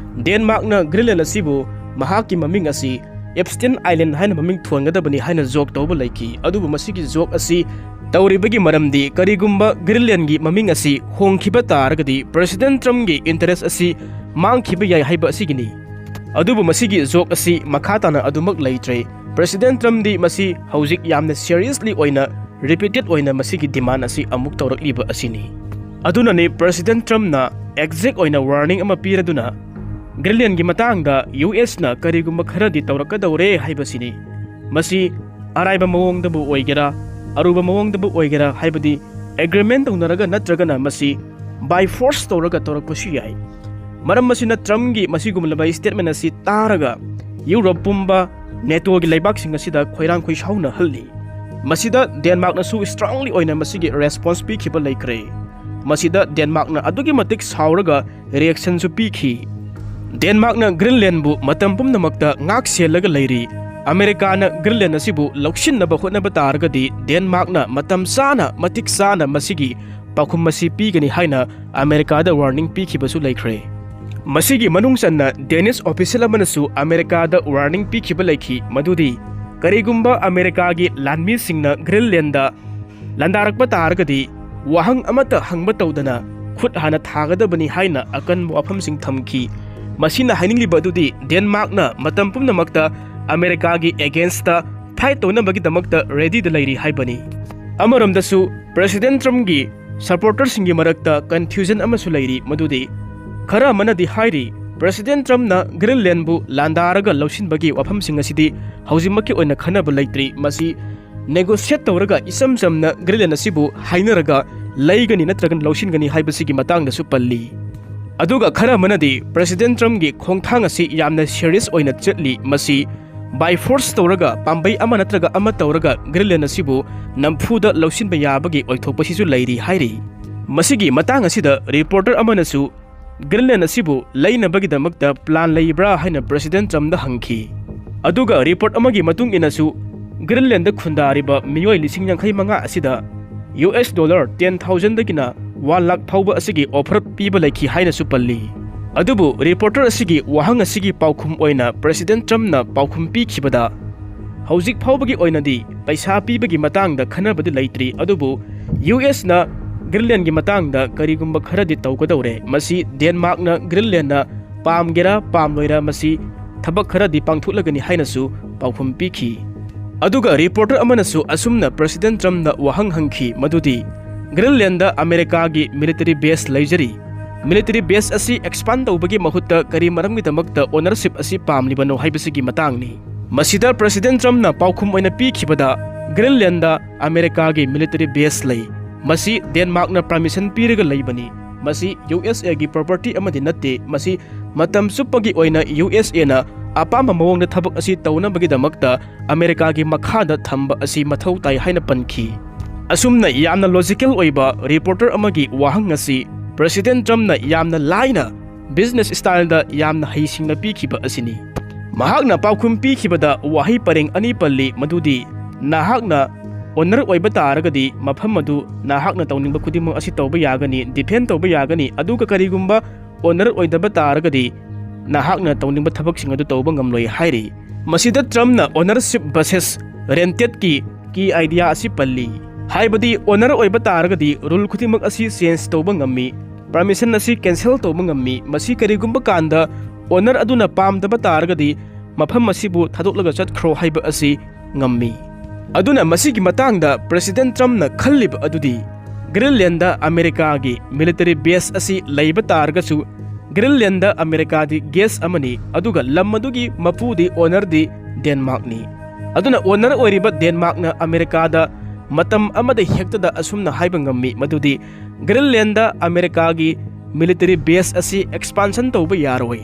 Denmarkꯅ Greenland ꯑꯁꯤꯕꯨ ꯃꯍꯥꯛꯀꯤ ꯃꯃꯤꯡ ꯑꯁꯤ Epstein Island ꯍꯥꯏꯅ ꯃꯃꯤꯡ ꯊꯣꯟꯒꯗꯕꯅꯤ ꯍꯥꯏꯅ joke ꯇꯧꯕ ꯂꯩꯈꯤ꯫ ꯑꯗꯨꯕꯨ ꯃꯁꯤꯒꯤ joke ꯑꯁꯤ ꯇꯧꯔꯤꯕꯒꯤ ꯃꯔꯝꯗꯤ, ꯀꯔꯤꯒꯨꯝꯕ Greenlandꯒꯤ ꯃꯃꯤꯡ ꯑꯁꯤ ꯍꯣꯡꯈꯤꯕ ꯇꯥꯔꯒꯗꯤ President Trumpꯒꯤ interest ꯑꯁꯤ ꯃꯥꯡꯈꯤꯕ ꯌꯥꯏ ꯍꯥꯏꯕ ꯑꯁꯤꯒꯤꯅꯤ꯫ ꯑꯗꯨꯕꯨ ꯃꯁꯤꯒꯤ joke ꯑꯁꯤ ꯃꯈꯥ ꯇꯥꯅ ꯑꯗꯨꯃꯛ ꯂꯩꯇ꯭ꯔꯦ꯫ President Trumpꯗꯤ ꯃꯁꯤ ꯍꯧꯖꯤꯛ ꯌꯥꯝꯅ seriously ꯑꯣꯏꯅ, repeated ꯑꯣꯏꯅ ꯃꯁꯤꯒꯤ demand ꯑꯁꯤ ꯑꯃꯨꯛ ꯇꯧꯔꯛꯂꯤꯕ ꯑꯁꯤꯅꯤ꯫ ꯑꯗꯨꯅꯅꯤ President Trumpꯅ exact ꯑꯣꯏꯅ warning ꯑꯃ ꯄꯤꯔꯗꯨꯅ Greenlandꯒꯤ ꯃꯇꯥꯡꯗ USꯅ ꯀꯔꯤꯒꯨꯝꯕ ꯈꯔꯗꯤ ꯇꯧꯔꯛꯀꯗꯧꯔꯦ ꯍꯥꯏꯕꯁꯤꯅꯤ꯫ ꯃꯁꯤ ꯑꯔꯥꯏꯕ ꯃꯑꯣꯡꯗꯕꯨ ꯑꯣꯏꯒꯦꯔꯥ, ꯑꯔꯨꯕ ꯃꯑꯣꯡꯗꯕꯨ ꯑꯣꯏꯒꯦꯔꯥ, ꯍꯥꯏꯕꯗꯤ agreement ꯇꯧꯅꯔꯒ ꯅꯠꯇ꯭ꯔꯒꯅ ꯃꯁꯤ by force ꯇꯧꯔꯒ ꯇꯧꯔꯛꯄꯁꯨ ꯌꯥꯏ꯫ ꯃꯔꯝ ꯑꯁꯤꯅ Trumpꯒꯤ ꯃꯁꯤꯒꯨꯝꯂꯕ statement ꯑꯁꯤ ꯇꯥꯔꯒ Europe ꯄꯨꯝꯕ NATOꯒꯤ ꯂꯩꯕꯥꯛꯁꯤꯡ ꯑꯁꯤꯗ ꯈꯣꯏꯔꯥꯡ ꯈꯣꯏꯁꯥꯎꯅꯍꯜꯂꯤ꯫ ꯃꯁꯤꯗ Denmarkꯅꯁꯨ strongly ꯑꯣꯏꯅ ꯃꯁꯤꯒꯤ response ꯄꯤꯈꯤꯕ ꯂꯩꯈ꯭ꯔꯦ꯫ ꯃꯁꯤꯗ Denmarkꯅ ꯑꯗꯨꯛꯀꯤ ꯃꯇꯤꯛ ꯁꯥꯎꯔꯒ reactionꯁꯨ ꯄꯤꯈꯤ꯫ Denmarkꯅ Greenlandꯕꯨ ꯃꯇꯝ ꯄꯨꯝꯅꯃꯛꯇ ꯉꯥꯛ ꯁꯦꯜꯂꯒ ꯂꯩꯔꯤ꯫ ꯑꯃꯦꯔꯤꯀꯥꯅ Greenland ꯑꯁꯤꯕꯨ ꯂꯧꯁꯤꯟꯅꯕ ꯍꯣꯠꯅꯕ ꯇꯥꯔꯒꯗꯤ Denmarkꯅ ꯃꯇꯝ ꯆꯥꯅ, ꯃꯇꯤꯛ ꯆꯥꯅ ꯃꯁꯤꯒꯤ ꯄꯥꯎꯈꯨꯝ ꯑꯁꯤ ꯄꯤꯒꯅꯤ ꯍꯥꯏꯅ ꯑꯃꯦꯔꯤꯀꯥꯗ warning ꯄꯤꯈꯤꯕꯁꯨ ꯂꯩꯈ꯭ꯔꯦ꯫ ꯃꯁꯤꯒꯤ ꯃꯅꯨꯡ ꯆꯟꯅ Danish official ꯑꯃꯅꯁꯨ ꯑꯃꯦꯔꯤꯀꯥꯗ warning ꯄꯤꯈꯤꯕ ꯂꯩꯈꯤ, ꯃꯗꯨꯗꯤ ꯀꯔꯤꯒꯨꯝꯕ ꯑꯃꯦꯔꯤꯀꯥꯒꯤ ꯂꯥꯟꯃꯤꯁꯤꯡꯅ Greenlandꯗ ꯂꯥꯟꯗꯥꯔꯛꯄ ꯇꯥꯔꯒꯗꯤ ꯋꯥꯍꯪ ꯑꯃꯠꯇ ꯍꯪꯕ ꯇꯧꯗꯅ ꯈꯨꯠ ꯍꯥꯟꯅ ꯊꯥꯒꯗꯕꯅꯤ ꯍꯥꯏꯅ ꯑꯀꯟꯕ ꯋꯥꯐꯝꯁꯤꯡ ꯊꯝꯈꯤ꯫ ꯃꯁꯤꯅ ꯍꯥꯏꯅꯤꯡꯂꯤꯕ ꯑꯗꯨꯗꯤ Denmarkꯅ ꯃꯇꯝ ꯄꯨꯝꯅꯃꯛꯇ ꯑꯃꯦꯔꯤꯀꯥꯒꯤ against ꯇ fight ꯇꯧꯅꯕꯒꯤꯗꯃꯛꯇ ready ꯗ ꯂꯩꯔꯤ ꯍꯥꯏꯕꯅꯤ꯫ ꯑꯃꯔꯣꯝꯗꯁꯨ President Trump ꯀꯤ supporter ꯁꯤꯡꯒꯤ ꯃꯔꯛꯇ confusion ꯑꯃꯁꯨ ꯂꯩꯔꯤ, ꯃꯗꯨꯗꯤ ꯈꯔ ꯑꯃꯅꯗꯤ ꯍꯥꯏꯔꯤ, President Trump ꯅ Greenland ꯕꯨ ꯂꯥꯟꯗꯥꯔꯒ ꯂꯧꯁꯤꯟꯕꯒꯤ ꯋꯥꯐꯝꯁꯤꯡ ꯑꯁꯤꯗꯤ ꯍꯧꯖꯤꯛꯃꯛꯀꯤ ꯑꯣꯏꯅ ꯈꯟꯅꯕ ꯂꯩꯇ꯭ꯔꯤ, ꯃꯁꯤ negotiate ꯇꯧꯔꯒ ꯏꯆꯝ ꯆꯝꯅ Greenland ꯑꯁꯤꯕꯨ ꯍꯥꯏꯅꯔꯒ ꯂꯩꯒꯅꯤ ꯅꯠꯇ꯭ꯔꯒ ꯂꯧꯁꯤꯟꯒꯅꯤ ꯍꯥꯏꯕꯁꯤꯒꯤ ꯃꯇꯥꯡꯗꯁꯨ ꯄꯜꯂꯤ꯫ ꯑꯗꯨꯒ ꯈꯔ ꯑꯃꯅꯗꯤ President Trump ꯒꯤ ꯈꯣꯡꯊꯥꯡ ꯑꯁꯤ ꯌꯥꯝꯅ serious ꯑꯣꯏꯅ ꯆꯠꯂꯤ, ꯃꯁꯤ by force ꯇꯧꯔꯒ, ꯄꯥꯝꯕꯩ ꯑꯃ ꯅꯠꯇ꯭ꯔꯒ ꯑꯃ ꯇꯧꯔꯒ Greenland ꯑꯁꯤꯕꯨ ꯅꯝꯐꯨꯗ ꯂꯧꯁꯤꯟꯕ ꯌꯥꯕꯒꯤ ꯑꯣꯏꯊꯣꯛꯄꯁꯤꯁꯨ ꯂꯩꯔꯤ ꯍꯥꯏꯔꯤ꯫ ꯃꯁꯤꯒꯤ ꯃꯇꯥꯡ ꯑꯁꯤꯗ reporter ꯑꯃꯅꯁꯨ Greenland ꯑꯁꯤꯕꯨ ꯂꯩꯅꯕꯒꯤꯗꯃꯛꯇ plan ꯂꯩꯕ꯭ꯔꯥ ꯍꯥꯏꯅ President Trump ꯗ ꯍꯪꯈꯤ꯫ ꯑꯗꯨꯒ report ꯑꯃꯒꯤ ꯃꯇꯨꯡ ꯏꯟꯅꯁꯨ Greenland ꯗ ꯈꯨꯟꯗꯥꯔꯤꯕ ꯃꯤꯑꯣꯏ ꯂꯤꯁꯤꯡ ꯌꯥꯡꯈꯩ ꯃꯉꯥ ꯑꯁꯤꯗ U S dollar ten thousand ꯗꯒꯤꯅ one lakh ꯐꯥꯎꯕ ꯑꯁꯤꯒꯤ offer ꯄꯤꯕ ꯂꯩꯈꯤ ꯍꯥꯏꯅꯁꯨ ꯄꯜꯂꯤ꯫ ꯑꯗꯨꯕꯨ reporter ꯑꯁꯤꯒꯤ ꯋꯥꯍꯪ ꯑꯁꯤꯒꯤ ꯄꯥꯎꯈꯨꯝ ꯑꯣꯏꯅ President Trump ꯅ ꯄꯥꯎꯈꯨꯝ ꯄꯤꯈꯤꯕꯗ, ꯍꯧꯖꯤꯛ ꯐꯥꯎꯕꯒꯤ ꯑꯣꯏꯅꯗꯤ ꯄꯩꯁꯥ ꯄꯤꯕꯒꯤ ꯃꯇꯥꯡꯗ ꯈꯟꯅꯕꯗꯤ ꯂꯩꯇ꯭ꯔꯤ, ꯑꯗꯨꯕꯨ U S ꯅ Greenland ꯒꯤ ꯃꯇꯥꯡꯗ ꯀꯔꯤꯒꯨꯝꯕ ꯈꯔꯗꯤ ꯇꯧꯒꯗꯧꯔꯦ꯫ ꯃꯁꯤ Denmark ꯅ Greenland ꯅ ꯄꯥꯝꯒꯦꯔꯥ ꯄꯥꯝꯂꯣꯏꯔꯥ, ꯃꯁꯤ ꯊꯕꯛ ꯈꯔꯗꯤ ꯄꯥꯡꯊꯣꯛꯂꯒꯅꯤ ꯍꯥꯏꯅꯁꯨ ꯄꯥꯎꯈꯨꯝ ꯄꯤꯈꯤ꯫ ꯑꯗꯨꯒ reporter ꯑꯃꯅꯁꯨ ꯑꯁꯨꯝꯅ President Trump ꯅ ꯋꯥꯍꯪ ꯍꯪꯈꯤ, ꯃꯗꯨꯗꯤ Greenland ꯗ ꯑꯃꯦꯔꯤꯀꯥꯒꯤ military base ꯂꯩꯖꯔꯤ꯫ Military base ꯑꯁꯤ expand ꯇꯧꯕꯒꯤ ꯃꯍꯨꯠꯇ ꯀꯔꯤ ꯃꯔꯝꯒꯤꯗꯃꯛꯇ ownership ꯑꯁꯤ ꯄꯥꯝꯂꯤꯕꯅꯣ ꯍꯥꯏꯕꯁꯤꯒꯤ ꯃꯇꯥꯡꯅꯤ꯫ ꯃꯁꯤꯗ President Trump ꯅ ꯄꯥꯎꯈꯨꯝ ꯑꯣꯏꯅ ꯄꯤꯈꯤꯕꯗ, Greenland ꯗ ꯑꯃꯦꯔꯤꯀꯥꯒꯤ military base ꯂꯩ꯫ ꯃꯁꯤ Denmark ꯅ permission ꯄꯤꯔꯒ ꯂꯩꯕꯅꯤ꯫ ꯃꯁꯤ U S A ꯒꯤ property ꯑꯃꯗꯤ ꯅꯠꯇꯦ꯫ ꯃꯁꯤ ꯃꯇꯝ ꯆꯨꯞꯄꯒꯤ ꯑꯣꯏꯅ U S A ꯅ ꯑꯄꯥꯝꯕ ꯃꯑꯣꯡꯗ ꯊꯕꯛ ꯑꯁꯤ ꯇꯧꯅꯕꯒꯤꯗꯃꯛꯇ ꯑꯃꯦꯔꯤꯀꯥꯒꯤ ꯃꯈꯥꯗ ꯊꯝꯕ ꯑꯁꯤ ꯃꯊꯧ ꯇꯥꯏ ꯍꯥꯏꯅ ꯄꯟꯈꯤ꯫ ꯑꯁꯨꯝꯅ ꯌꯥꯝꯅ logical ꯑꯣꯏꯕ reporter ꯑꯃꯒꯤ ꯋꯥꯍꯪ ꯑꯁꯤ President Trump ꯅ ꯌꯥꯝꯅ ꯂꯥꯏꯅ business style ꯗ ꯌꯥꯝꯅ ꯍꯩꯁꯤꯡꯅ ꯄꯤꯈꯤꯕ ꯑꯁꯤꯅꯤ꯫ ꯃꯍꯥꯛꯅ ꯄꯥꯎꯈꯨꯝ ꯄꯤꯈꯤꯕꯗ ꯋꯥꯍꯩ ꯄꯔꯦꯡ ꯑꯅꯤ ꯄꯜꯂꯤ, ꯃꯗꯨꯗꯤ ꯅꯍꯥꯛꯅ owner ꯑꯣꯏꯕ ꯇꯥꯔꯒꯗꯤ ꯃꯐꯝ ꯑꯗꯨ ꯅꯍꯥꯛꯅ ꯇꯧꯅꯤꯡꯕ ꯈꯨꯗꯤꯡꯃꯛ ꯑꯁꯤ ꯇꯧꯕ ꯌꯥꯒꯅꯤ, defend ꯇꯧꯕ ꯌꯥꯒꯅꯤ, ꯑꯗꯨꯒ ꯀꯔꯤꯒꯨꯝꯕ owner ꯑꯣꯏꯗꯕ ꯇꯥꯔꯒꯗꯤ ꯅꯍꯥꯛꯅ ꯇꯧꯅꯤꯡꯕ ꯊꯕꯛꯁꯤꯡ ꯑꯗꯨ ꯇꯧꯕ ꯉꯝꯂꯣꯏ ꯍꯥꯏꯔꯤ꯫ ꯃꯁꯤꯗ Trump ꯅ ownership versus rented ꯀꯤ key idea ꯑꯁꯤ ꯄꯜꯂꯤ꯫ ꯍꯥꯏꯕꯗꯤ owner ꯑꯣꯏꯕ ꯇꯥꯔꯒꯗꯤ rule ꯈꯨꯗꯤꯡꯃꯛ ꯑꯁꯤ change ꯇꯧꯕ ꯉꯝꯃꯤ, permission ꯑꯁꯤ cancel ꯇꯧꯕ ꯉꯝꯃꯤ꯫ ꯃꯁꯤ ꯀꯔꯤꯒꯨꯝꯕ ꯀꯥꯟꯗ owner ꯑꯗꯨꯅ ꯄꯥꯝꯗꯕ ꯇꯥꯔꯒꯗꯤ ꯃꯐꯝ ꯑꯁꯤꯕꯨ ꯊꯥꯗꯣꯛꯂꯒ ꯆꯠꯈ꯭ꯔꯣ ꯍꯥꯏꯕ ꯑꯁꯤ ꯉꯝꯃꯤ꯫ ꯑꯗꯨꯅ ꯃꯁꯤꯒꯤ ꯃꯇꯥꯡꯗ President Trumpꯅ ꯈꯜꯂꯤꯕ ꯑꯗꯨꯗꯤ Greenlandꯗ ꯑꯃꯦꯔꯤꯀꯥꯒꯤ military base ꯑꯁꯤ ꯂꯩꯕ ꯇꯥꯔꯒꯁꯨ Greenlandꯗ ꯑꯃꯦꯔꯤꯀꯥꯗꯤ guest ꯑꯃꯅꯤ, ꯑꯗꯨꯒ ꯂꯝ ꯑꯗꯨꯒꯤ ꯃꯄꯨꯗꯤ, ownerꯗꯤ Denmarkꯅꯤ꯫ ꯑꯗꯨꯅ owner ꯑꯣꯏꯔꯤꯕ Denmarkꯅ ꯑꯃꯦꯔꯤꯀꯥꯗ ꯃꯇꯝ ꯑꯃꯗ ꯍꯦꯛꯇꯗ ꯑꯁꯨꯝꯅ ꯍꯥꯏꯕ ꯉꯝꯃꯤ ꯃꯗꯨꯗꯤ Greenlandꯗ ꯑꯃꯦꯔꯤꯀꯥꯒꯤ military base ꯑꯁꯤ expansion ꯇꯧꯕ ꯌꯥꯔꯣꯏ,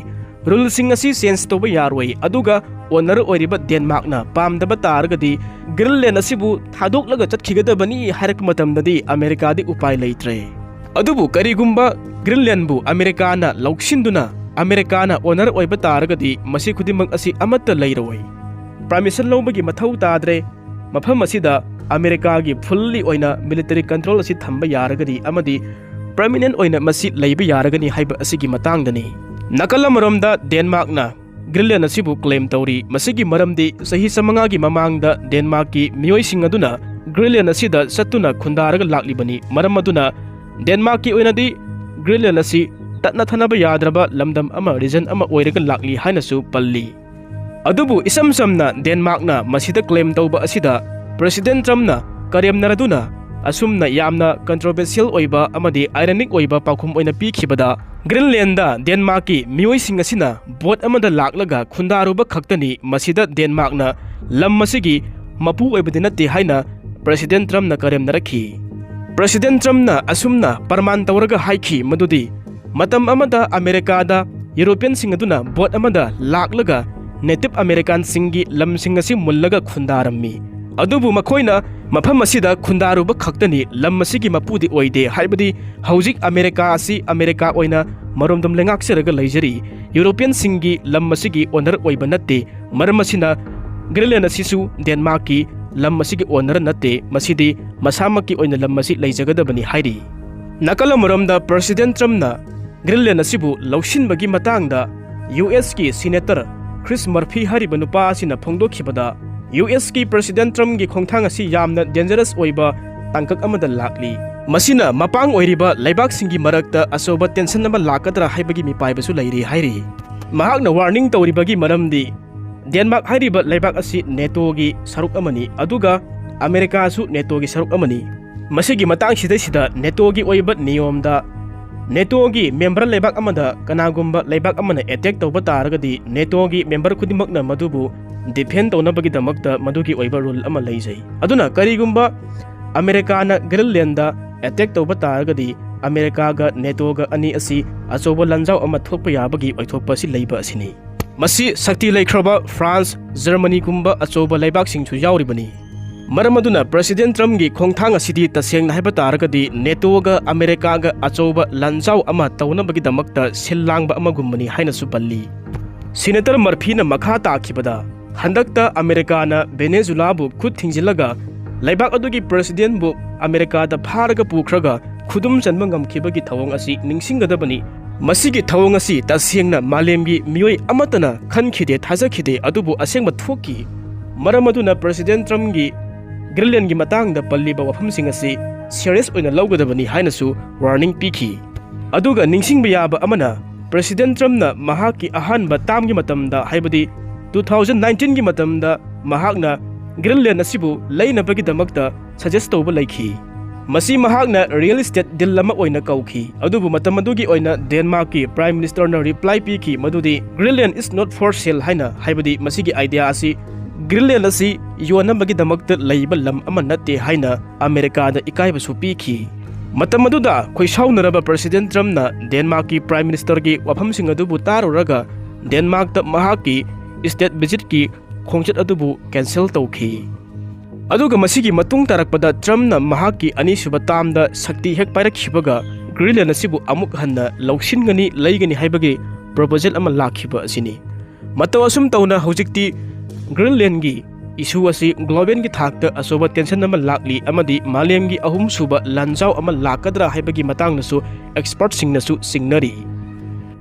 ruleꯁꯤꯡ ꯑꯁꯤ change ꯇꯧꯕ ꯌꯥꯔꯣꯏ, ꯑꯗꯨꯒ owner ꯑꯣꯏꯔꯤꯕ Denmarkꯅ ꯄꯥꯝꯗꯕ ꯇꯥꯔꯒꯗꯤ Greenland ꯑꯁꯤꯕꯨ ꯊꯥꯗꯣꯛꯂꯒ ꯆꯠꯈꯤꯒꯗꯕꯅꯤ ꯍꯥꯏꯔꯛꯄ ꯃꯇꯝꯗꯗꯤ ꯑꯃꯦꯔꯤꯀꯥꯗꯤ ꯎꯄꯥꯏ ꯂꯩꯇ꯭ꯔꯦ꯫ ꯑꯗꯨꯕꯨ ꯀꯔꯤꯒꯨꯝꯕ Greenlandꯕꯨ ꯑꯃꯦꯔꯤꯀꯥꯅ ꯂꯧꯁꯤꯟꯗꯨꯅ ꯑꯃꯦꯔꯤꯀꯥꯅ owner ꯑꯣꯏꯕ ꯇꯥꯔꯒꯗꯤ ꯃꯁꯤ ꯈꯨꯗꯤꯡꯃꯛ ꯑꯁꯤ ꯑꯃꯠꯇ ꯂꯩꯔꯣꯏ꯫ Permission ꯂꯧꯕꯒꯤ ꯃꯊꯧ ꯇꯥꯗ꯭ꯔꯦ꯫ ꯃꯐꯝ ꯑꯁꯤꯗ ꯑꯃꯦꯔꯤꯀꯥꯒꯤ fully ꯑꯣꯏꯅ military control ꯑꯁꯤ ꯊꯝꯕ ꯌꯥꯔꯒꯅꯤ ꯑꯃꯗꯤ permanent ꯑꯣꯏꯅ ꯃꯁꯤ ꯂꯩꯕ ꯌꯥꯔꯒꯅꯤ ꯍꯥꯏꯕ ꯑꯁꯤꯒꯤ ꯃꯇꯥꯡꯗꯅꯤ꯫ ꯅꯥꯀꯜ ꯑꯃꯔꯣꯝꯗ Denmarkꯅ Greenland ꯑꯁꯤꯕꯨ claim ꯇꯧꯔꯤ꯫ ꯃꯁꯤꯒꯤ ꯃꯔꯝꯗꯤ ꯆꯍꯤ ꯆꯥꯃꯉꯥꯒꯤ ꯃꯃꯥꯡꯗ Denmarkꯀꯤ ꯃꯤꯑꯣꯏꯁꯤꯡ ꯑꯗꯨꯅ Greenland ꯑꯁꯤꯗ ꯆꯠꯇꯨꯅ ꯈꯨꯟꯗꯥꯔꯒ ꯂꯥꯛꯂꯤꯕꯅꯤ꯫ ꯃꯔꯝ ꯑꯗꯨꯅ Denmarkꯀꯤ ꯑꯣꯏꯅꯗꯤ Greenland ꯑꯁꯤ ꯇꯠꯅ ꯊꯥꯅꯕ ꯌꯥꯗ꯭ꯔꯕ ꯂꯝꯗꯝ ꯑꯃ, region ꯑꯃ ꯑꯣꯏꯔꯒ ꯂꯥꯛꯂꯤ ꯍꯥꯏꯅꯁꯨ ꯄꯜꯂꯤ꯫ ꯑꯗꯨꯕꯨ ꯏꯁꯝ ꯁꯝꯅ Denmarkꯅ ꯃꯁꯤꯗ claim ꯇꯧꯕ ꯑꯁꯤꯗ President Trumpꯅ ꯀꯔꯦꯝꯅꯔꯗꯨꯅ ꯑꯁꯨꯝꯅ ꯌꯥꯝꯅ controversial ꯑꯣꯏꯕ ꯑꯃꯗꯤ ironic ꯑꯣꯏꯕ ꯄꯥꯎꯈꯨꯝ ꯑꯣꯏꯅ ꯄꯤꯈꯤꯕꯗ, Greenlandꯗ Denmarkꯀꯤ ꯃꯤꯑꯣꯏꯁꯤꯡ ꯑꯁꯤꯅ boat ꯑꯃꯗ ꯂꯥꯛꯂꯒ ꯈꯨꯟꯗꯥꯔꯨꯕ ꯈꯛꯇꯅꯤ, ꯃꯁꯤꯗ Denmarkꯅ ꯂꯝ ꯑꯁꯤꯒꯤ ꯃꯄꯨ ꯑꯣꯏꯕꯗꯤ ꯅꯠꯇꯦ ꯍꯥꯏꯅ President Trumpꯅ ꯀꯔꯦꯝꯅꯔꯛꯈꯤ꯫ President Trumpꯅ ꯑꯁꯨꯝꯅ ꯄ꯭ꯔꯃꯥꯟ ꯇꯧꯔꯒ ꯍꯥꯏꯈꯤ ꯃꯗꯨꯗꯤ ꯃꯇꯝ ꯑꯃꯗ ꯑꯃꯦꯔꯤꯀꯥꯗ Europeanꯁꯤꯡ ꯑꯗꯨꯅ boat ꯑꯃꯗ ꯂꯥꯛꯂꯒ Native Americanꯁꯤꯡꯒꯤ ꯂꯝꯁꯤꯡ ꯑꯁꯤ ꯃꯨꯜꯂꯒ ꯈꯨꯟꯗꯥꯔꯝꯃꯤ꯫ ꯑꯗꯨꯕꯨ ꯃꯈꯣꯏꯅ ꯃꯐꯝ ꯑꯁꯤꯗ ꯈꯨꯟꯗꯥꯔꯨꯕ ꯈꯛꯇꯅꯤ, ꯂꯝ ꯑꯁꯤꯒꯤ ꯃꯄꯨꯗꯤ ꯑꯣꯏꯗꯦ, ꯍꯥꯏꯕꯗꯤ ꯍꯧꯖꯤꯛ ꯑꯃꯦꯔꯤꯀꯥ ꯑꯁꯤ ꯑꯃꯦꯔꯤꯀꯥ ꯑꯣꯏꯅ ꯃꯔꯣꯝꯗꯣꯝ ꯂꯩꯉꯥꯛꯆꯔꯒ ꯂꯩꯖꯔꯤ, Europeanꯁꯤꯡꯒꯤ ꯂꯝ ꯑꯁꯤꯒꯤ owner ꯑꯣꯏꯕ ꯅꯠꯇꯦ꯫ ꯃꯔꯝ ꯑꯁꯤꯅ Greenland ꯑꯁꯤꯁꯨ Denmarkꯀꯤ ꯂꯝ ꯑꯁꯤꯒꯤ owner ꯅꯠꯇꯦ, ꯃꯁꯤꯗꯤ ꯃꯁꯥꯃꯛꯀꯤ ꯑꯣꯏꯅ ꯂꯝ ꯑꯁꯤ ꯂꯩꯖꯒꯗꯕꯅꯤ ꯍꯥꯏꯔꯤ꯫ ꯅꯥꯀꯜ ꯑꯃꯔꯣꯝꯗ President Trumpꯅ Greenland ꯑꯁꯤꯕꯨ ꯂꯧꯁꯤꯟꯕꯒꯤ ꯃꯇꯥꯡꯗ USꯀꯤ Senator Chris Murphy ꯍꯥꯏꯔꯤꯕ ꯅꯨꯄꯥ ꯑꯁꯤꯅ ꯐꯣꯡꯗꯣꯛꯈꯤꯕꯗ, USꯀꯤ President Trumpꯒꯤ ꯈꯣꯡꯊꯥꯡ ꯑꯁꯤ ꯌꯥꯝꯅ dangerous ꯑꯣꯏꯕ ꯇꯥꯡꯀꯛ ꯑꯃꯗ ꯂꯥꯛꯂꯤ꯫ ꯃꯁꯤꯅ ꯃꯄꯥꯡ ꯑꯣꯏꯔꯤꯕ ꯂꯩꯕꯥꯛꯁꯤꯡꯒꯤ ꯃꯔꯛꯇ ꯑꯆꯧꯕ tension ꯑꯃ ꯂꯥꯛꯀꯗ꯭ꯔꯥ ꯍꯥꯏꯕꯒꯤ ꯃꯤꯄꯥꯏꯕꯁꯨ ꯂꯩꯔꯤ ꯍꯥꯏꯔꯤ꯫ ꯃꯍꯥꯛꯅ warning ꯇꯧꯔꯤꯕꯒꯤ ꯃꯔꯝꯗꯤ ꯗꯦꯟꯃꯥꯔꯛ ꯍꯥꯏꯔꯤꯕ ꯂꯩꯕꯥꯛ ꯑꯁꯤ ꯅꯦꯇꯣꯒꯤ ꯁꯔꯨꯛ ꯑꯃꯅꯤ, ꯑꯗꯨꯒ ꯑꯃꯦꯔꯤꯀꯥꯁꯨ ꯅꯦꯇꯣꯒꯤ ꯁꯔꯨꯛ ꯑꯃꯅꯤ꯫ ꯃꯁꯤꯒꯤ ꯃꯇꯥꯡꯁꯤꯗꯩꯁꯤꯗ ꯅꯦꯇꯣꯒꯤ ꯑꯣꯏꯕ ꯅꯤꯌꯣꯝꯗ ꯅꯦꯇꯣꯒꯤ ꯃꯦꯝꯕꯔ ꯂꯩꯕꯥꯛ ꯑꯃꯗ ꯀꯅꯥꯒꯨꯝꯕ ꯂꯩꯕꯥꯛ ꯑꯃꯅ ꯑꯦꯇꯦꯛ ꯇꯧꯕ ꯇꯥꯔꯒꯗꯤ ꯅꯦꯇꯣꯒꯤ ꯃꯦꯝꯕꯔ ꯈꯨꯗꯤꯡꯃꯛꯅ ꯃꯗꯨꯕꯨ ꯗꯤꯐꯦꯟ ꯇꯧꯅꯕꯒꯤꯗꯃꯛꯇ ꯃꯗꯨꯒꯤ ꯑꯣꯏꯕ ꯔꯨꯜ ꯑꯃ ꯂꯩꯖꯩ꯫ ꯑꯗꯨꯅ ꯀꯔꯤꯒꯨꯝꯕ ꯑꯃꯦꯔꯤꯀꯥꯅ ꯒ꯭ꯔꯤꯟꯂꯦꯟꯗ ꯑꯦꯇꯦꯛ ꯇꯧꯕ ꯇꯥꯔꯒꯗꯤ ꯑꯃꯦꯔꯤꯀꯥꯒ ꯅꯦꯇꯣꯒ ꯑꯅꯤ ꯑꯁꯤ ꯑꯆꯧꯕ ꯂꯥꯟꯖꯥꯎ ꯑꯃ ꯊꯣꯛꯄ ꯌꯥꯕꯒꯤ ꯑꯣꯏꯊꯣꯛꯄ ꯑꯁꯤ ꯂꯩꯕ ꯑꯁꯤꯅꯤ꯫ ꯃꯁꯤ ꯁꯛꯇꯤ ꯂꯩꯈ꯭ꯔꯕ ꯐ꯭ꯔꯥꯟꯁ, ꯖꯔꯃꯅꯤꯒꯨꯝꯕ ꯑꯆꯧꯕ ꯂꯩꯕꯥꯛꯁꯤꯡꯁꯨ ꯌꯥꯎꯔꯤꯕꯅꯤ꯫ ꯃꯔꯝ ꯑꯗꯨꯅ ꯄ꯭ꯔꯦꯁꯤꯗꯦꯟꯠ ꯇ꯭ꯔꯝꯞꯀꯤ ꯈꯣꯡꯊꯥꯡ ꯑꯁꯤꯗꯤ ꯇꯁꯦꯡꯅ ꯍꯥꯏꯕ ꯇꯥꯔꯒꯗꯤ ꯅꯦꯇꯣꯒ ꯑꯃꯦꯔꯤꯀꯥꯒ ꯑꯆꯧꯕ ꯂꯥꯟꯖꯥꯎ ꯑꯃ ꯇꯧꯅꯕꯒꯤꯗꯃꯛꯇ ꯁꯤꯜ ꯂꯥꯡꯕ ꯑꯃꯒꯨꯝꯕꯅꯤ ꯍꯥꯏꯅꯁꯨ ꯄꯜꯂꯤ꯫ ꯁꯦꯅꯦꯇꯔ ꯃꯔꯐꯤꯅ ꯃꯈꯥ ꯇꯥꯈꯤꯕꯗ, ꯍꯟꯗꯛꯇ ꯑꯃꯦꯔꯤꯀꯥꯅ ꯚꯦꯅꯦꯖꯨꯂꯥꯕꯨ ꯈꯨꯠ ꯊꯤꯡꯖꯤꯜꯂꯒ ꯂꯩꯕꯥꯛ ꯑꯗꯨꯒꯤ ꯄ꯭ꯔꯦꯁꯤꯗꯦꯟꯠꯕꯨ ꯑꯃꯦꯔꯤꯀꯥꯗ ꯐꯥꯔꯒ ꯄꯨꯈ꯭ꯔꯒ ꯈꯨꯗꯨꯝ ꯆꯟꯕ ꯉꯝꯈꯤꯕꯒꯤ ꯊꯧꯑꯣꯡ ꯑꯁꯤ ꯅꯤꯡꯁꯤꯡꯒꯗꯕꯅꯤ꯫ ꯃꯁꯤꯒꯤ ꯊꯧꯑꯣꯡ ꯑꯁꯤ ꯇꯁꯦꯡꯅ ꯃꯥꯂꯦꯝꯒꯤ ꯃꯤꯑꯣꯏ ꯑꯃꯠꯇꯅ ꯈꯟꯈꯤꯗꯦ, ꯊꯥꯖꯈꯤꯗꯦ, ꯑꯗꯨꯕꯨ ꯑꯁꯦꯡꯕ ꯊꯣꯛꯈꯤ꯫ ꯃꯔꯝ ꯑꯗꯨꯅ ꯄ꯭ꯔꯦꯁꯤꯗꯦꯟꯠ ꯇ꯭ꯔꯝꯞꯀꯤ ꯒ꯭ꯔꯤꯟꯂꯦꯟꯒꯤ ꯃꯇꯥꯡꯗ ꯄꯜꯂꯤꯕ ꯋꯥꯐꯝꯁꯤꯡ ꯑꯁꯤ ꯁꯤꯔꯤꯌꯁ ꯑꯣꯏꯅ ꯂꯧꯒꯗꯕꯅꯤ ꯍꯥꯏꯅꯁꯨ ꯋꯥꯔꯅꯤꯡ ꯄꯤꯈꯤ꯫ ꯑꯗꯨꯒ ꯅꯤꯡꯁꯤꯡꯕ ꯌꯥꯕ ꯑꯃꯅ, ꯄ꯭ꯔꯦꯁꯤꯗꯦꯟꯠ ꯇ꯭ꯔꯝꯞꯅ ꯃꯍꯥꯛꯀꯤ ꯑꯍꯥꯟꯕ ꯇꯥꯝꯒꯤ ꯃꯇꯝꯗ, ꯍꯥꯏꯕꯗꯤ two thousand nineteenꯒꯤ ꯃꯇꯝꯗ, ꯃꯍꯥꯛꯅ ꯒ꯭ꯔꯤꯟꯂꯦꯟ ꯑꯁꯤꯕꯨ ꯂꯩꯅꯕꯒꯤꯗꯃꯛꯇ ꯁꯖꯦꯁ ꯇꯧꯕ ꯂꯩꯈꯤ꯫ ꯃꯁꯤ ꯃꯍꯥꯛꯅ ꯔꯤꯌꯦꯜ ꯏꯁꯇꯦꯠ ꯗꯤꯜ ꯑꯃ ꯑꯣꯏꯅ ꯀꯧꯈꯤ꯫ ꯑꯗꯨꯕꯨ ꯃꯇꯝ ꯑꯗꯨꯒꯤ ꯑꯣꯏꯅ ꯗꯦꯟꯃꯥꯔꯛꯀꯤ ꯄ꯭ꯔꯥꯏꯝ ꯃꯤꯅꯤꯁꯇꯔꯅ ꯔꯤꯄ꯭ꯂꯥꯏ ꯄꯤꯈꯤ ꯃꯗꯨꯗꯤ "Greenland is not for sale" ꯍꯥꯏꯅ, ꯍꯥꯏꯕꯗꯤ ꯃꯁꯤꯒꯤ ꯑꯥꯏꯗꯤꯌꯥ ꯑꯁꯤ ꯒ꯭ꯔꯤꯟꯂꯦꯟ ꯑꯁꯤ ꯌꯣꯟꯅꯕꯒꯤꯗꯃꯛꯇ ꯂꯩꯕ ꯂꯝ ꯑꯃ ꯅꯠꯇꯦ ꯍꯥꯏꯅ ꯑꯃꯦꯔꯤꯀꯥꯗ ꯏꯀꯥꯏꯕꯁꯨ ꯄꯤꯈꯤ꯫ ꯃꯇꯝ ꯑꯗꯨꯗ ꯈꯣꯏꯁꯥꯎꯅꯔꯕ ꯄ꯭ꯔꯦꯁꯤꯗꯦꯟꯠ ꯇ꯭ꯔꯝꯞꯅ ꯗꯦꯟꯃꯥꯔꯛꯀꯤ ꯄ꯭ꯔꯥꯏꯝ ꯃꯤꯅꯤꯁꯇꯔꯒꯤ ꯋꯥꯐꯝꯁꯤꯡ ꯑꯗꯨꯕꯨ ꯇꯥꯔꯨꯔꯒ ꯗꯦꯟꯃꯥꯔꯛꯇ ꯃꯍꯥꯛꯀꯤ ꯏꯁꯇꯦꯠ ꯚꯤꯖꯤꯠꯀꯤ ꯈꯣꯡꯆꯠ ꯑꯗꯨꯕꯨ ꯀꯦꯟꯁꯦꯜ ꯇꯧꯈꯤ꯫ ꯑꯗꯨꯒ ꯃꯁꯤꯒꯤ ꯃꯇꯨꯡ ꯇꯥꯔꯛꯄꯗ ꯇ꯭ꯔꯝꯞꯅ ꯃꯍꯥꯛꯀꯤ ꯑꯅꯤꯁꯨꯕ ꯇꯥꯝꯗ ꯁꯛꯇꯤ ꯍꯦꯛ ꯄꯥꯏꯔꯛꯈꯤꯕꯒ ꯒ꯭ꯔꯤꯟꯂꯦꯟ ꯑꯁꯤꯕꯨ ꯑꯃꯨꯛ ꯍꯟꯅ ꯂꯧꯁꯤꯟꯒꯅꯤ, ꯂꯩꯒꯅꯤ ꯍꯥꯏꯕꯒꯤ ꯄ꯭ꯔꯣꯄꯣꯖꯦꯜ ꯑꯃ ꯂꯥꯛꯈꯤꯕ ꯑꯁꯤꯅꯤ꯫ ꯃꯇꯧ ꯑꯁꯨꯝ ꯇꯧꯅ ꯍꯧꯖꯤꯛꯇꯤ ꯒ꯭ꯔꯤꯟꯂꯦꯟꯒꯤ ꯏꯁꯨ ꯑꯁꯤ ꯒ꯭ꯂꯣꯕꯦꯜꯒꯤ ꯊꯥꯛꯇ ꯑꯆꯧꯕ ꯇꯦꯟꯁꯟ ꯑꯃ ꯂꯥꯛꯂꯤ ꯑꯃꯗꯤ ꯃꯥꯂꯦꯝꯒꯤ ꯑꯍꯨꯝꯁꯨꯕ ꯂꯥꯟꯖꯥꯎ ꯑꯃ ꯂꯥꯛꯀꯗ꯭ꯔꯥ ꯍꯥꯏꯕꯒꯤ ꯃꯇꯥꯡꯗꯁꯨ ꯑꯦꯛꯁꯄꯔꯠꯁꯤꯡꯅꯁꯨ ꯆꯤꯡꯅꯔꯤ꯫